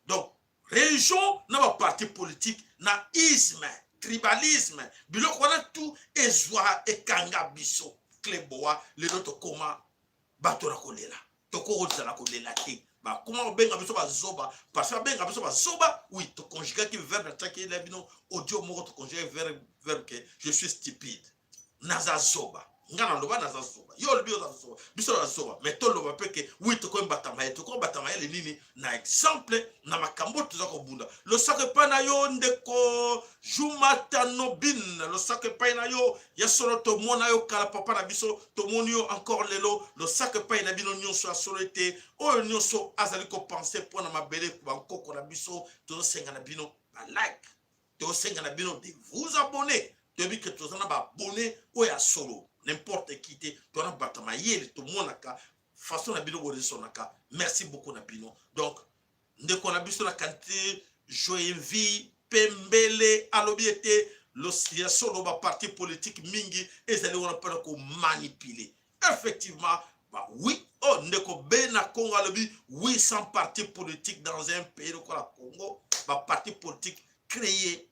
Donc religion na baparti politique na isme, tribalisme, biloko wana tu ezwa ekanga biso cleboa. Lelo tokóma bato na kolela, tokokozala kolela te. Bakóma kobenga biso bazoba parce que babenga biso bazoba. Oui, toconjugaki verbe, natiaki na bino audio moko, toconjugaki verbe ke je suis stupide, naza zoba. Nga naloba naza zoba, yo olobi oza zoba, biso naza zoba. Mais toloba mpe ke oui, tokomi bato mayele. Tokomi bato mayele nini? Na exemple na makambo toza kobunda. Losako epai na yo, ndeko Juma Tanobin, losako epai na yo. Ya solo, tomona yo kala, papa na biso, tomoni yo encore lelo. Losako epai na bino nyonso. Ya solo ete oyo nyonso azali kopenser mpo na mabele bankoko na biso, tozosenga na bino balike, tozosenga na bino de vous abonner. Toyebi ke toza na baabonnés oyo ya solo, n'importe qui te. Toza na bato mayele, tomonaka façon na bino boresonaka. Merci beaucoup na bino. Donc ndeko na biso na kanti Joinvi Pembele alobi ete ya solo, baparti politique mingi ezali wana mpona komanipuler. Effectivement. Ba oui, oh ndeko Bena Congo alobi oui sans parti politique dans un pays lokola Congo, ba parti politique créé,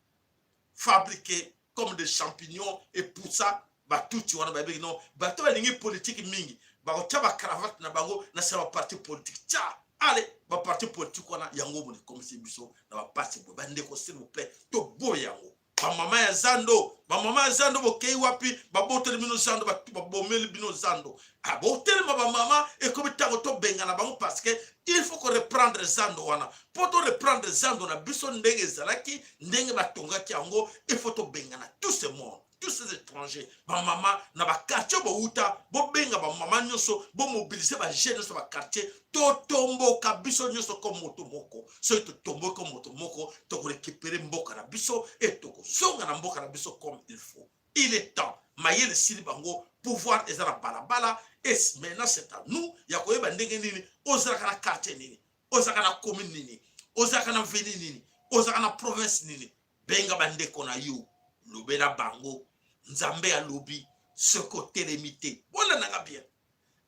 fabriqué comme des champignons et pour ça batutsi wana bayebeki non bato balingi politique mingi bakotia ba cravate na bango na sima ba parti politique tia ale ba parti politique wana yango moni ekomisi biso na bapasi boye bandeko s'il vous plaît toboya yango bamama ya zando bamama ya zando bokei wapi babotoli bino zando babomeli bino zando ah, botelema bamama ekomi ntango tobengana bango parce que il faut koreprendre zando wana mpo toreprendre zando na biso ndenge ezalaki ndenge batongaki yango il faut tobengana tout ce monde tous ces étrangers bamama na baquartier bowuta bobenga bamama nyonso bomobilize bajeune nyonso baquartier totomboka biso nyonso ko moto moko soki totomboki ko moto moko tokorekipere mboka na biso e tokozonga na mboka na biso comme il faut. Il est temps, mayele esili bango, pouvoir eza na balabala et maintenant c'est à nous ya koyeba ndenge nini ozalaka na quartier nini, ozalaka na commune nini, ozalaka na veni nini, ozalaka na province nini. Benga bandeko na yo, lobela bango. Nzambe alobi soki otelemi te, bolanda nga bien.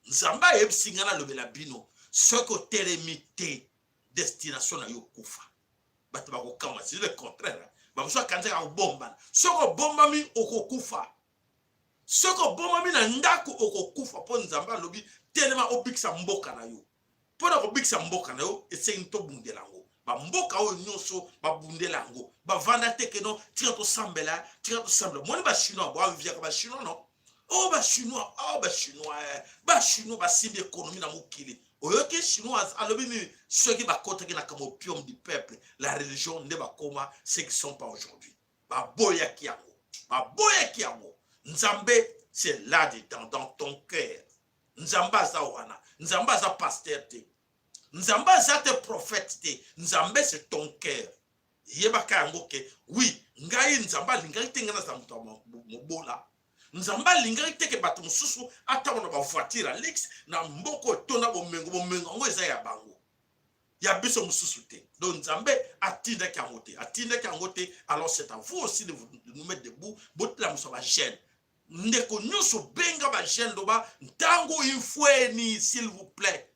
Nzambe ayebisi nga nalobela bino, soki otelemi te, destination na yo kufa. Bato bakokamwa, c'est le contraire. Bamosusu akanisaka kobombana. Soki obombami okokufa. Soki obombami na ndako okokufa, mpo Nzambe alobi telema obikisa mboka na yo. Mpo na kobikisa mboka na yo esengi tobundela yango. Bamboka oyo nyonso babundela yango, bavanda te keno tika tosambela, tika tosambela. Moni ba chinois boaviaka ba chinois non? Oh ba chinois, oh ba chinois, eh. Ba chinois basimbi économie na mokili. Oyoki chinois alobi nini? Soki bakotaki na kama opium du peuple, la religion nde bakoma ce qui sont pas aujourd'hui. Baboyaki yango, baboyaki yango. Nzambe c'est là dedans dans ton cœur. Nzambe aza wana. Nzambe aza pasteur te. Nzambe aza te prophète te. Nzambe c'est ton cœur. Yebaka yango ke oui, ngai Nzambe alingaki te ngai nazala moto ya mobola. Nzambe alingaki te ke bato mosusu atambola na ba voiture ya luxe na mboka oyo etonda bomengo, bomengo yango eza ya bango. Ya biso mosusu te. Donc Nzambe atindaki yango te. Atindaki yango te. Alors c'est à vous aussi de, vous, de nous mettre debout. Botelamusa ba jeunes. Ndeko nyonso benga ba jeune loba ntango imfueni s'il vous plaît.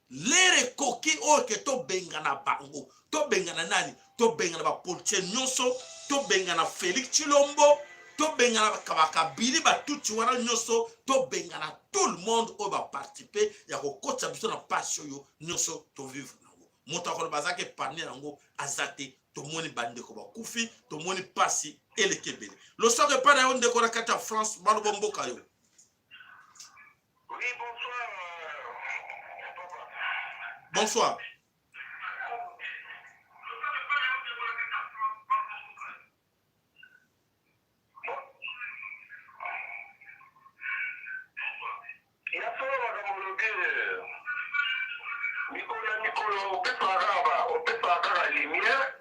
Lere ekoki oyo ke tobengana bango. Tobengana nani? Tobengana ba politiciens nyonso, tobengana Felix Tshilombo, tobengana bakabili batutsi wana nyonso, tobengana tout le monde oyo ba participer ya kokotisa biso na pasi oyo nyonso tovivre nango. Moto akoloba azalaki épargne yango aza te. Tomoni bandeko bakufi, tomoni pasi eleki ebele. Losako epai na yo ndeko na kati ya France, baloba mboka yo. Oui, bonsoir, euh, papa. Bonsoir. Ya solo makambo olobi mikolo na mikolo opesaka kaka ba opesaka kaka lumière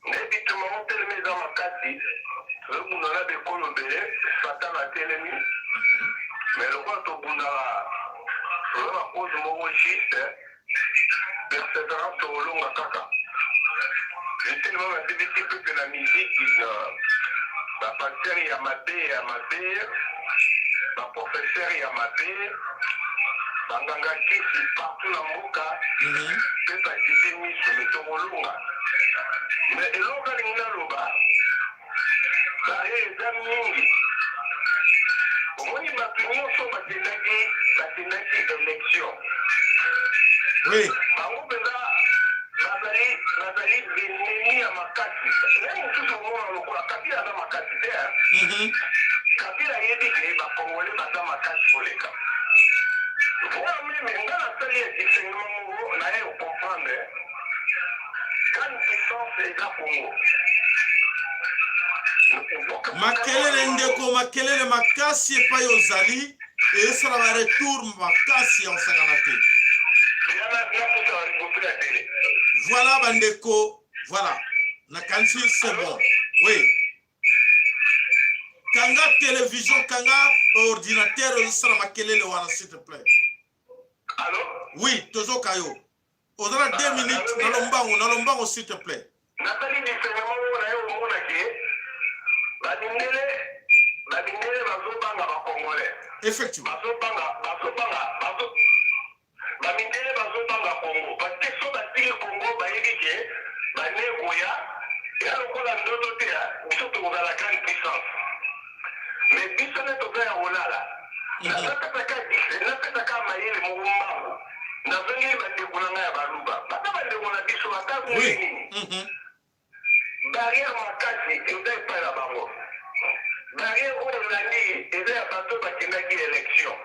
nde bitumba ngo telemi eza makasi tozobunda na bekolo ebele satana atelemi mais lokola tobundaka toza na cause moko juste perseverance tokolonga kaka etelema babebisi pepe na miziki na bapastere ya mabe ya mabe baprofesere ya mabe banganga kisi partout na mboka mpe bazipi miso me tokolonga me eloko alingi naloba Barrière eza mingi. Omoni bato nyonso bakendaki bakendaki election. Oui. Bango mpenza bazali bazali benemi ya makasi. Na mosusu omona lokola Kabila aza makasi te. Mm -hmm. Kabila ayebi ke ba Congolais baza makasi koleka. Voire meme nga nasali ya discernement moko naye comprendre Grande puissance eza Congo. Makelele ndeko, makelele makasi epai ozali esala ba retour makasi ya kosakana te. Voilà bandeko, voilà. Nakanisi c'est bon. Oui. Kanga télévision, kanga ordinateur ozosala makelele wana s'il te plaît. Allô? Oui, tozoka yo. Oza na 2 minutes na lombango, na lombango s'il te plaît. Nasali discernement moko na ye omona ke ba mindele bazobanga ba congolais. Effectivement. Bazobanga, bazobanga, ndoto te, biso tokozala grande puissance. Mais biso nde toza ya kolala. Napesaka mayele moko mbangu. Nazongeli bandeko na ngai ya Baluba. Baza bandeko na biso ata ndenge nini. Barrière makasi eza epai na bango. Barrière oyo elandi eza ya bato oyo bakendaki election.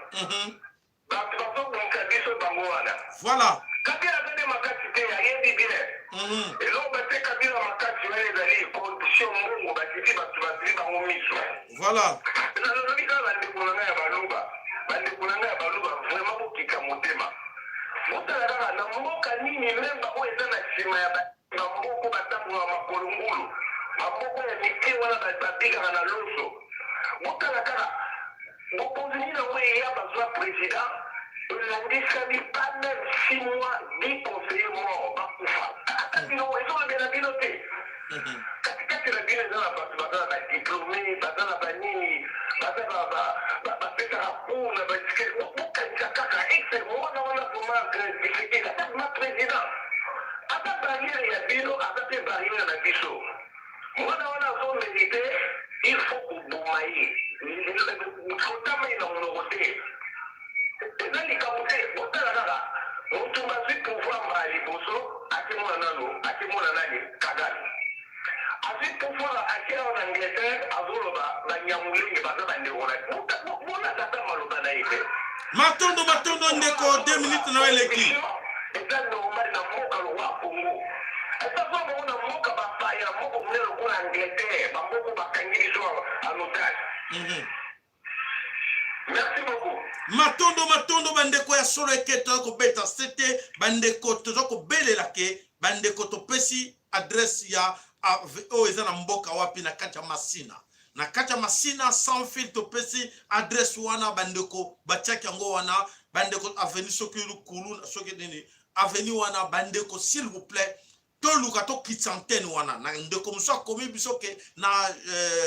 Bato bazobundisa biso bango wana. Voilà. Kabila aza nde makasi te, ayebi bien. Eloko batie Kabila makasi wana ezali corruption, mbongo batiki bato bazwi bango miso. Voilà. Nalobi kaka bandeko na ngai ya Baluba, bandeko na ngai ya Baluba, vraiment bokita motema. Botala kaka na mboka nini meme baoyo eza na nsima ya bamboko batambolaka makolo ngulu, bamboko ya mike wana babikaka na loso. Botala kaka bokonzi nini yango eya bazwa president elandisami pas meme 6 mois 10 conseillers morts bakufa. Ata bino ezolobela bino te. Katikati na bino eza na bato baza na badiplome, baza na banini, baza bapesaka cours na baeske. Bokanisa kaka exe mwana wana vraiment Tshisekedi aza vraiment president, aza barrière ya bino, aza mpe barrière na biso. Mwana wana azo merite, il faut koboma ye, kotama ye na monoko te, eza likambo te. Botala kaka motu bazwi pouvoir mbala liboso, akimona nanu, akimona nani? Kagame azwi pouvoir, atie awa na Angleterre, azoloba Banyamulenge baza bandeko na bolanda ata maloba na ye te. Matondo, matondo ndeko, 2 minutes na yo eleki. Eza normal na mboka lokola Congo, eza zo bango na mboka bapaya, mboka monene lokola Angleterre, bamboka bakangi biso en otage. Merci beaucoup. Matondo, matondo bandeko ya solo eke toza kobeta sete, bandeko toza kobelela ke bandeko topesi adresse ya oyo eza na mboka wapi, na kati ya Masina, na kati ya Masina sans fil. Topesi adresse wana, bandeko batiaki yango wana, bandeko, avenue soki Lukulu soki nini, avenue wana. Bandeko, s'il vous plaît, toluka tokitisa antenne wana. Na ndeko mosusu akomi biso ke na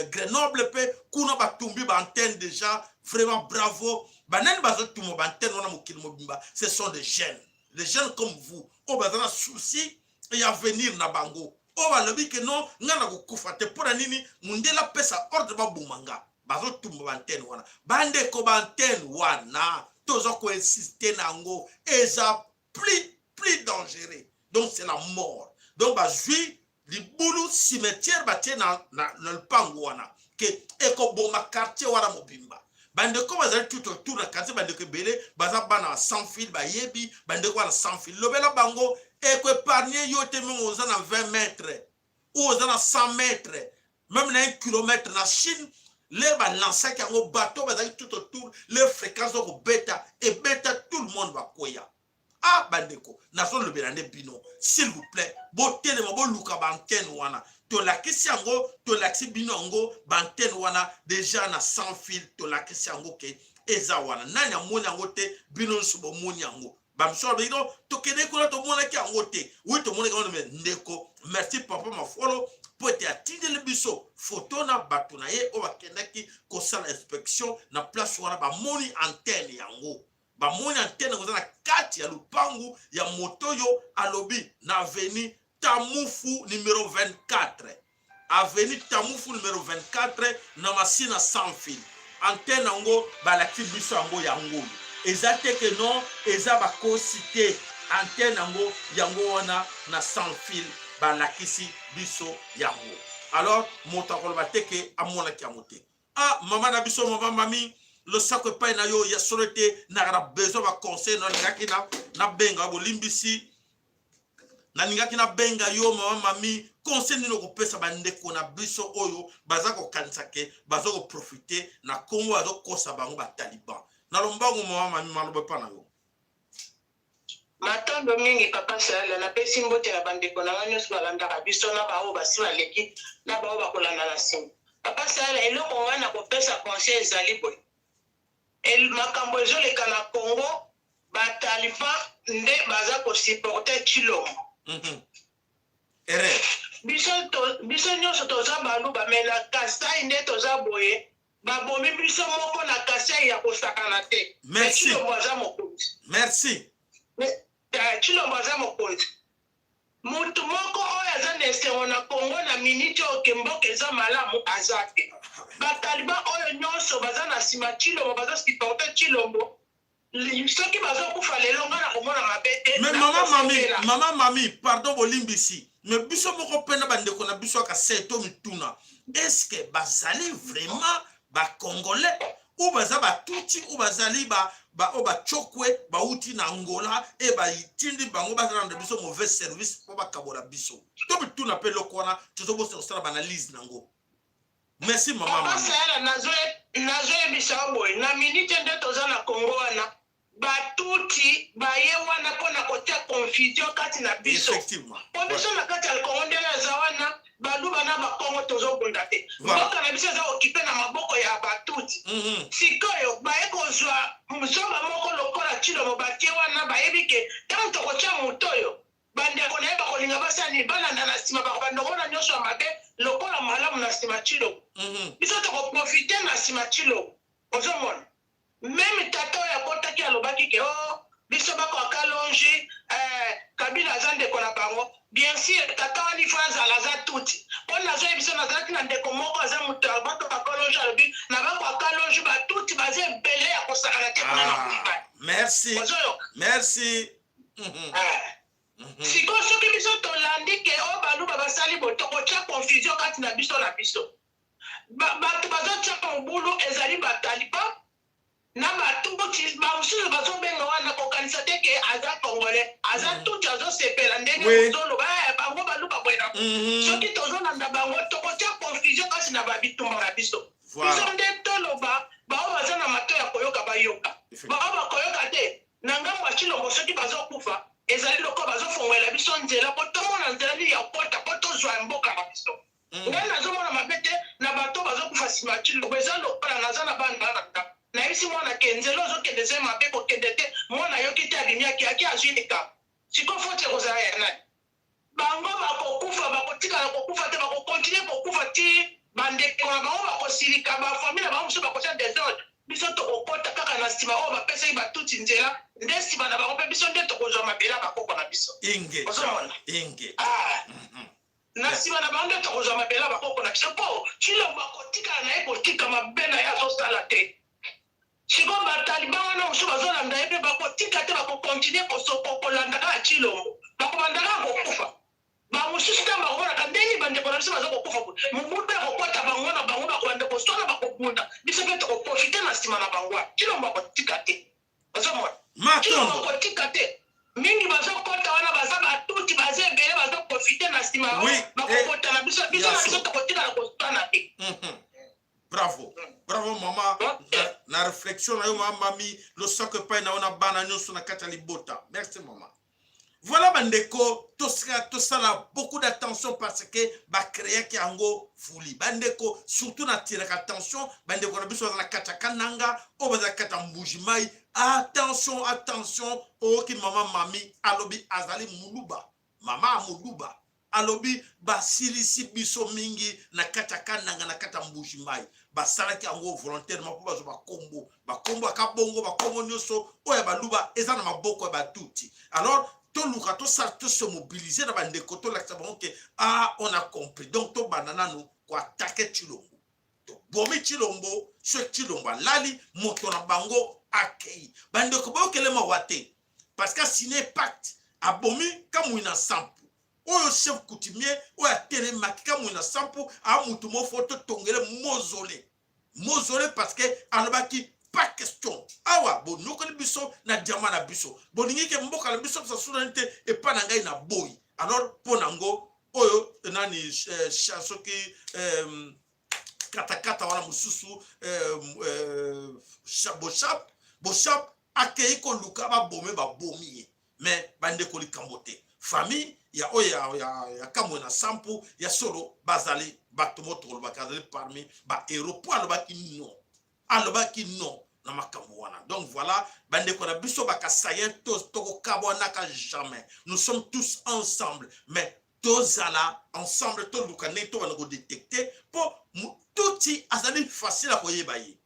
Grenoble mpe kuna batumbi baantenne déjà. Vraiment bravo. Banani bazotumba baantenne wana mokili mobimba? Ce sont des jeunes, des jeunes comme vous, oyo baza na souci ya avenir na bango, oyo balobi ke non, ngai na kokufa te. Mpo na nini mondele apesa ordre baboma nga? Bazotumba baantenne wana, bandeko. Baantenne wana toza koinsiste na yango, eza plus dangereux, donc c'est la mort. Donc bazwi libulu cimetière batie na lupango wana ke ekoboma quartier wana mobimba. Bandeko bazali tout autour na quartier, bandeko ebele baza bana sans fil, bayebi. Bandeko wana sans fil, lobela bango, ekoépargne yo te. Même oza na 20 mètres ou oza na 100 mètres, même na 1 kilomètre. Na Chine le balansaki yango, bato bazalaki tout autour, le fréquence okobeta ebeta, tout le monde bakweya. Ah bandeko, nazolobela nde bino, s'il vous plaît, botelema, boluka baantenne wana. Tolakisi yango, tolakisi bino yango, baantenne wana déjà na sans fil. Tolakisi yango ke eza wana. Nani amoni yango te? Bino nyonso bomoni yango. Bamiso balobi no, tokende kuna, tomonaki yango te. Oui, tomonaki yango. Mais ndeko, merci papa Mafolo mpo ete atindeli biso foto na bato na ye oyo bakendaki kosala inspection na place wana. Bamoni antenne yango, bamoni antenne yango eza na kati ya lupangu ya moto oyo alobi na avenue Tamufu numero 24, avenue Tamufu numero 24 na Masina sans fil. Antenne yango balakisi biso yango, yango oyo eza te ke non, eza bakosi te. Antenne yango, yango wana na sans fil, balakisi biso yango. Alors moto akoloba te ke amonaki yango te. Ah mama na biso, mama mami, losako epai na yo. Ya solo ete naka na besoin baconseil. Nalingaki nabenga, bolimbisi, nalingaki nabenga yo mama mami. Conseil nini okopesa bandeko na biso oyo baza kokanisa ke baza koprofite na Kongo, bazokosa bango bataliban na lombango? Mama mami, maloba epa na yo. Matondo mingi, papa Sayala. Napesi mbote na bandeko na ngai nyonso balandaka biso, na baoyo basi baleki, na baoyo bakolanda na nsima. Papa Sayala, eloko ngai na kopesa conseil ezali boye: makambo ezoleka na Congo, bataliban nde baza kosupporter Tshilombo. Erreur. Biso nyonso toza Baluba, mais na Kasai nde toza boye, babomi biso moko na Kasai ya kosakana te. Merci. Tshilombo aza mokonzi. Merci. Mais, Tshilombo aza mokonzi. Mutu moko oyo aza na esengo na Congo na minute oyo ke mboka eza malamu aza te. Ba taliban oyo nionso baza na sima Tshilombo bazo supporter Tshilombo soki bazo kufa lelo nga nakomona mabe te. Mais maman mami, maman mami, pardon bolimbisi, mais biso moko pe na bandeko na biso ya Kasai to mituna, est-ce que bazali vraiment ba congolais ou baza ba tutsi ou bazali ba ba oyo ba chokwe bauti na Angola e batindi bango bazalanda biso mauvais service mpo bakabola biso to mituna mpe eloko wana tozobosana kosala baanalyse nango. Merci mama. Papa Sayala, nazoyebisa yo boye na minute nde toza na Congo wana Ba-Tutsi baye wana mpo na kotia confusion kati na biso. Mpo biso na kati ya Congo ndenge eza wana, Baluba na Bakongo tozobunda te. Mboka na biso eza occupe na maboko ya Ba-Tutsi. Sikoyo baye kozwa zoba moko lokola Tshilombo batie wana, bayebi ke tango tokotia moto oyo, bandeko na ye bakolinga basala nini? Balanda na sima, bakobanda komona nionso ya mabe lokola malamu na sima Tshilombo. Biso toko profiter na sima Tshilombo. Ozomona? Meme tata oyo akotaki alobaki ke oh biso bako ya kalonji eh, kabila aza ndeko na bango bien sur tata wana ifo azala aza tutsi po nazo yebisa nazalaki na ndeko moko aza moto ya bako ya kalonji alobi na bako ya kalonji ba tutsi baza ebele ya kosakana te kuna na ah, Mbujimayi. Merci. Ozoyoka? Merci. Mm -hmm. Eh. Sikoyo soki biso tolandi ke oyo baluba basali boye tokotya confusion kati na biso na biso. Ba bato bazotia mobulu ezali ba taliban na ba tutsi ba mosusu bazobenga wana kokanisa te ke aza congolais aza mm. tutsi azosepela ndenge oui. ozoloba eh, bango baluba boye na mm -hmm. soki tozolanda bango tokotia confusion kasi na babitumba na biso voilà. biso nde toloba bao baza na mato ya koyoka bayoka bao bakoyoka te na ngambo ya Tshilombo soki bazokufa ezali lokola bazofongolela biso nzela mpo tomona nzela nini ya kokota mpo tozwa mboka na biso Mm. Ngai nazomona mabe te na bato bazokufa nsima ya Tshilombo, eza lokola naza na bana na ndako, nayebisi mwana ke nzela ozokende eza mabe, kokende te. Mwana ayoki te, abimi ake ake azwi likambo. Sikoyo faute ekozala ya nani? Bango bakokufa, bakotikala kokufa te, bakokontinue kokufa ti bandeko na bango bakosilika, ba famille na bango mosusu bakotia desordre. Biso tokokota kaka na nsima oyo bapesaki batutsi nzela, nde nsima na bango mpe biso nde tokozwa mabele ya bakoko na biso. Ingeta, Ozomona? ingeta. Ah. Mm -hmm. Na sima na bango nde tokozwa mabele ya bakoko na biso po Tshilombo akotikala na ye kotika mabe na ye azosala te. Sikoyo ba taliban wana mosusu bazolanda ye pe bakotika te bako continuer kolanda kaka Tshilombo bakobanda kaka kokufa. Ba mosusu ntango bakomonaka ndenge bandeko na biso baza kokufa boye mobulu ekokota bango na bango bakobanda koswana bakobunda biso pe toko profiter na sima na bango wana Tshilombo akotika te. Ozomona? Matondo. Bakotika te. Mingi bazokota wana baza batuti baza ebele bazoprofite na nsima oui, eh, bakokota na biso biso na biso tokotikala koswana te. Bravo. Bravo mama na, na réflexion na yo mama mami losako epai na yo na bana nyonso na kati ya libota. Merci mama. Voilà bandeko tosala tosala beaucoup d'attention parce que ba créaki yango vuli bandeko surtout na tiraka attention bandeko na biso baza na kati ya Kananga oyo baza na kati ya Mbuji Mayi attention attention oyoki mama mami alobi azali muluba mama ya muluba Alobi basilisi biso mingi na kati ya Kananga na kati ya Mbuji Mayi. Basalaki yango volontairement mpo bazwa bakombo. Bakombo ya Kabongo, bakombo nyonso oyo ya Baluba eza na maboko ya Batutsi. Alors toluka tosala to se mobiliser na bandeko tolakisa bango ke ah on a compris. Donc tobanda nanu ko attaquer Tshilombo. Tobomi Tshilombo, soki Tshilombo alali moto na bango akei. Bandeko boyokele mawa te parce que asigne pacte abomi Kamuina Nsampu. Oyo chef coutumier oyo atelemaki Kamuina Nsampu a mutu moko fo totongele mausolée. Mausolée parce que alobaki pas question awa bonyokoli biso na diamant na biso bolingi ke mboka na biso bisasunani te epa na ngai na boyi alors mpo na ngo oyo nani eh, soki eh, katakata wana mosusu eh, eh, boshap boshap akei koluka babome babomi ye mais bandeko likambo te famille ya oyo ya, ya, ya kamwe na sampu ya solo bazali bato moko tokolobaka azali parmi ba héros mpo alobaki non alobaki non na makambo wana donc voilà bandeko na biso bakasayen tokokabwanaka jamais nous sommes tous ensemble mais tozala ensemble toluka ndenge tobanda kodetecte mpo tutsi azali facile ya koyeba ye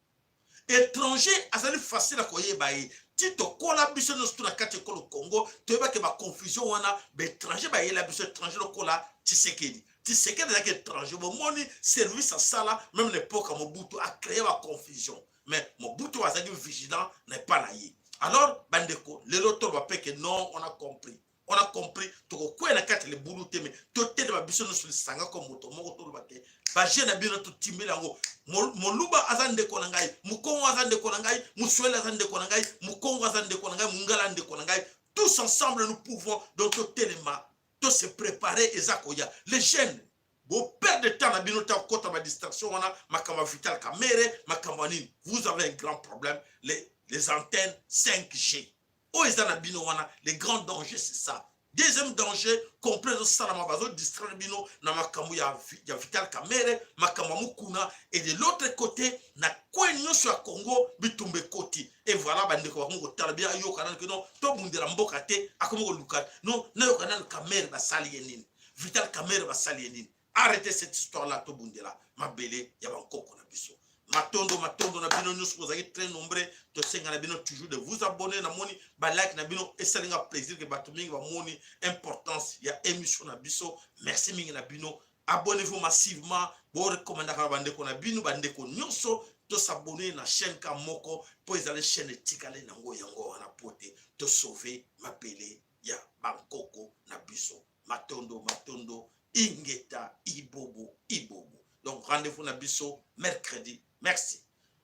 étranger azali facile ya koyeba ye. Ti tokola biso nyonso tu na kati ekolo Congo, toyebaki baconfusion wana, baétranger bayela biso, étranger lokola Tshisekedi. Tshisekedi azalaki étranger, bomoni service asala même na époque ya Mobutu, acréé baconfusion, mais Mobutu azalaki vigilant na epa na ye. Alors bandeko, lelo toloba mpe ke non, on a compris, on a compris, tokokwea na kati ya libulu te, me totelema biso nyonso lisanga ko moto moko, toloba te baje na bino totimbeli yango. Moluba aza ndeko na ngai, mokongo aza ndeko na ngai, moswahili aza ndeko na ngai, mokongo aza ndeko na ngai, mongala ndeko na ngai. Tous ensemble nous pouvons. Donc totelema, to se préparer, eza koya. Les jeunes, boperdre temps na bino ta kokɔta badistraction wana, makambo ya Vital Kamerhe, makambo ya nini. Vous avez un grand problème, les antennes 5G oyo eza na bino wana. Le grand danger, c'est ça. Deuxième danger complet ezosalama, bazodistraire bino na makambo ya Vital Kamerhe, makambo ya Mokuna, et de l'autre côté, na coin nyonso ya Congo, bitumba ekoti. Et voilà, bandeko bakomi kotala bia, ayoka nanu ke non, tobundela mboka te, akomi koluka non, nayoka nanu Kamerhe basali ye nini, Vital Kamerhe basali ye nini. Arrêtez cette histoire là, tobundela mabele ya bankoko na biso. Matondo, matondo na bino nyonso bozalaki très nombreux. Tosenga na bino toujours de vous abonner. Namoni balike na bino, esalinga plaisir ke bato mingi bamoni importance ya émission na biso. Merci mingi na bino. Abonnez-vous massivement, borekomandaka na bandeko na bino, bandeko nyonso tosabone na chaîne ka moko, mpo ezali chaîne etikali nango yango wana, po te tosauve mabele ya bankoko na biso. Matondo, matondo, ingeta, ibobo, ibobo. Donc rendez-vous na biso mercredi. Merci.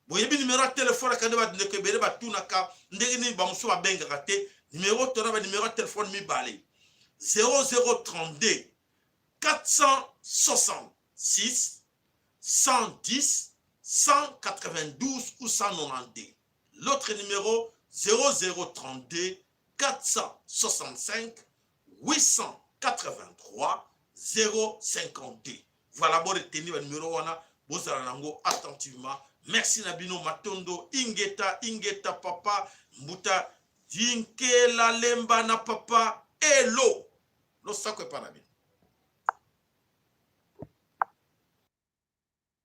Boyebi numero ya telefone akande, bandeko ebele batunaka ndenge nini bamosusu babengaka te. Numero tona, banumero ya telefone mibale: 0032 466 110 192 ou 192. L'autre numéro, 0032 465 883 052. Voilà, boretenir banuméro wana, bozala nango attentivement. Merci na bino, matondo, ingeta, ingeta, papa mbuta Dinkela Lemba na papa Elo, losako epa na bino.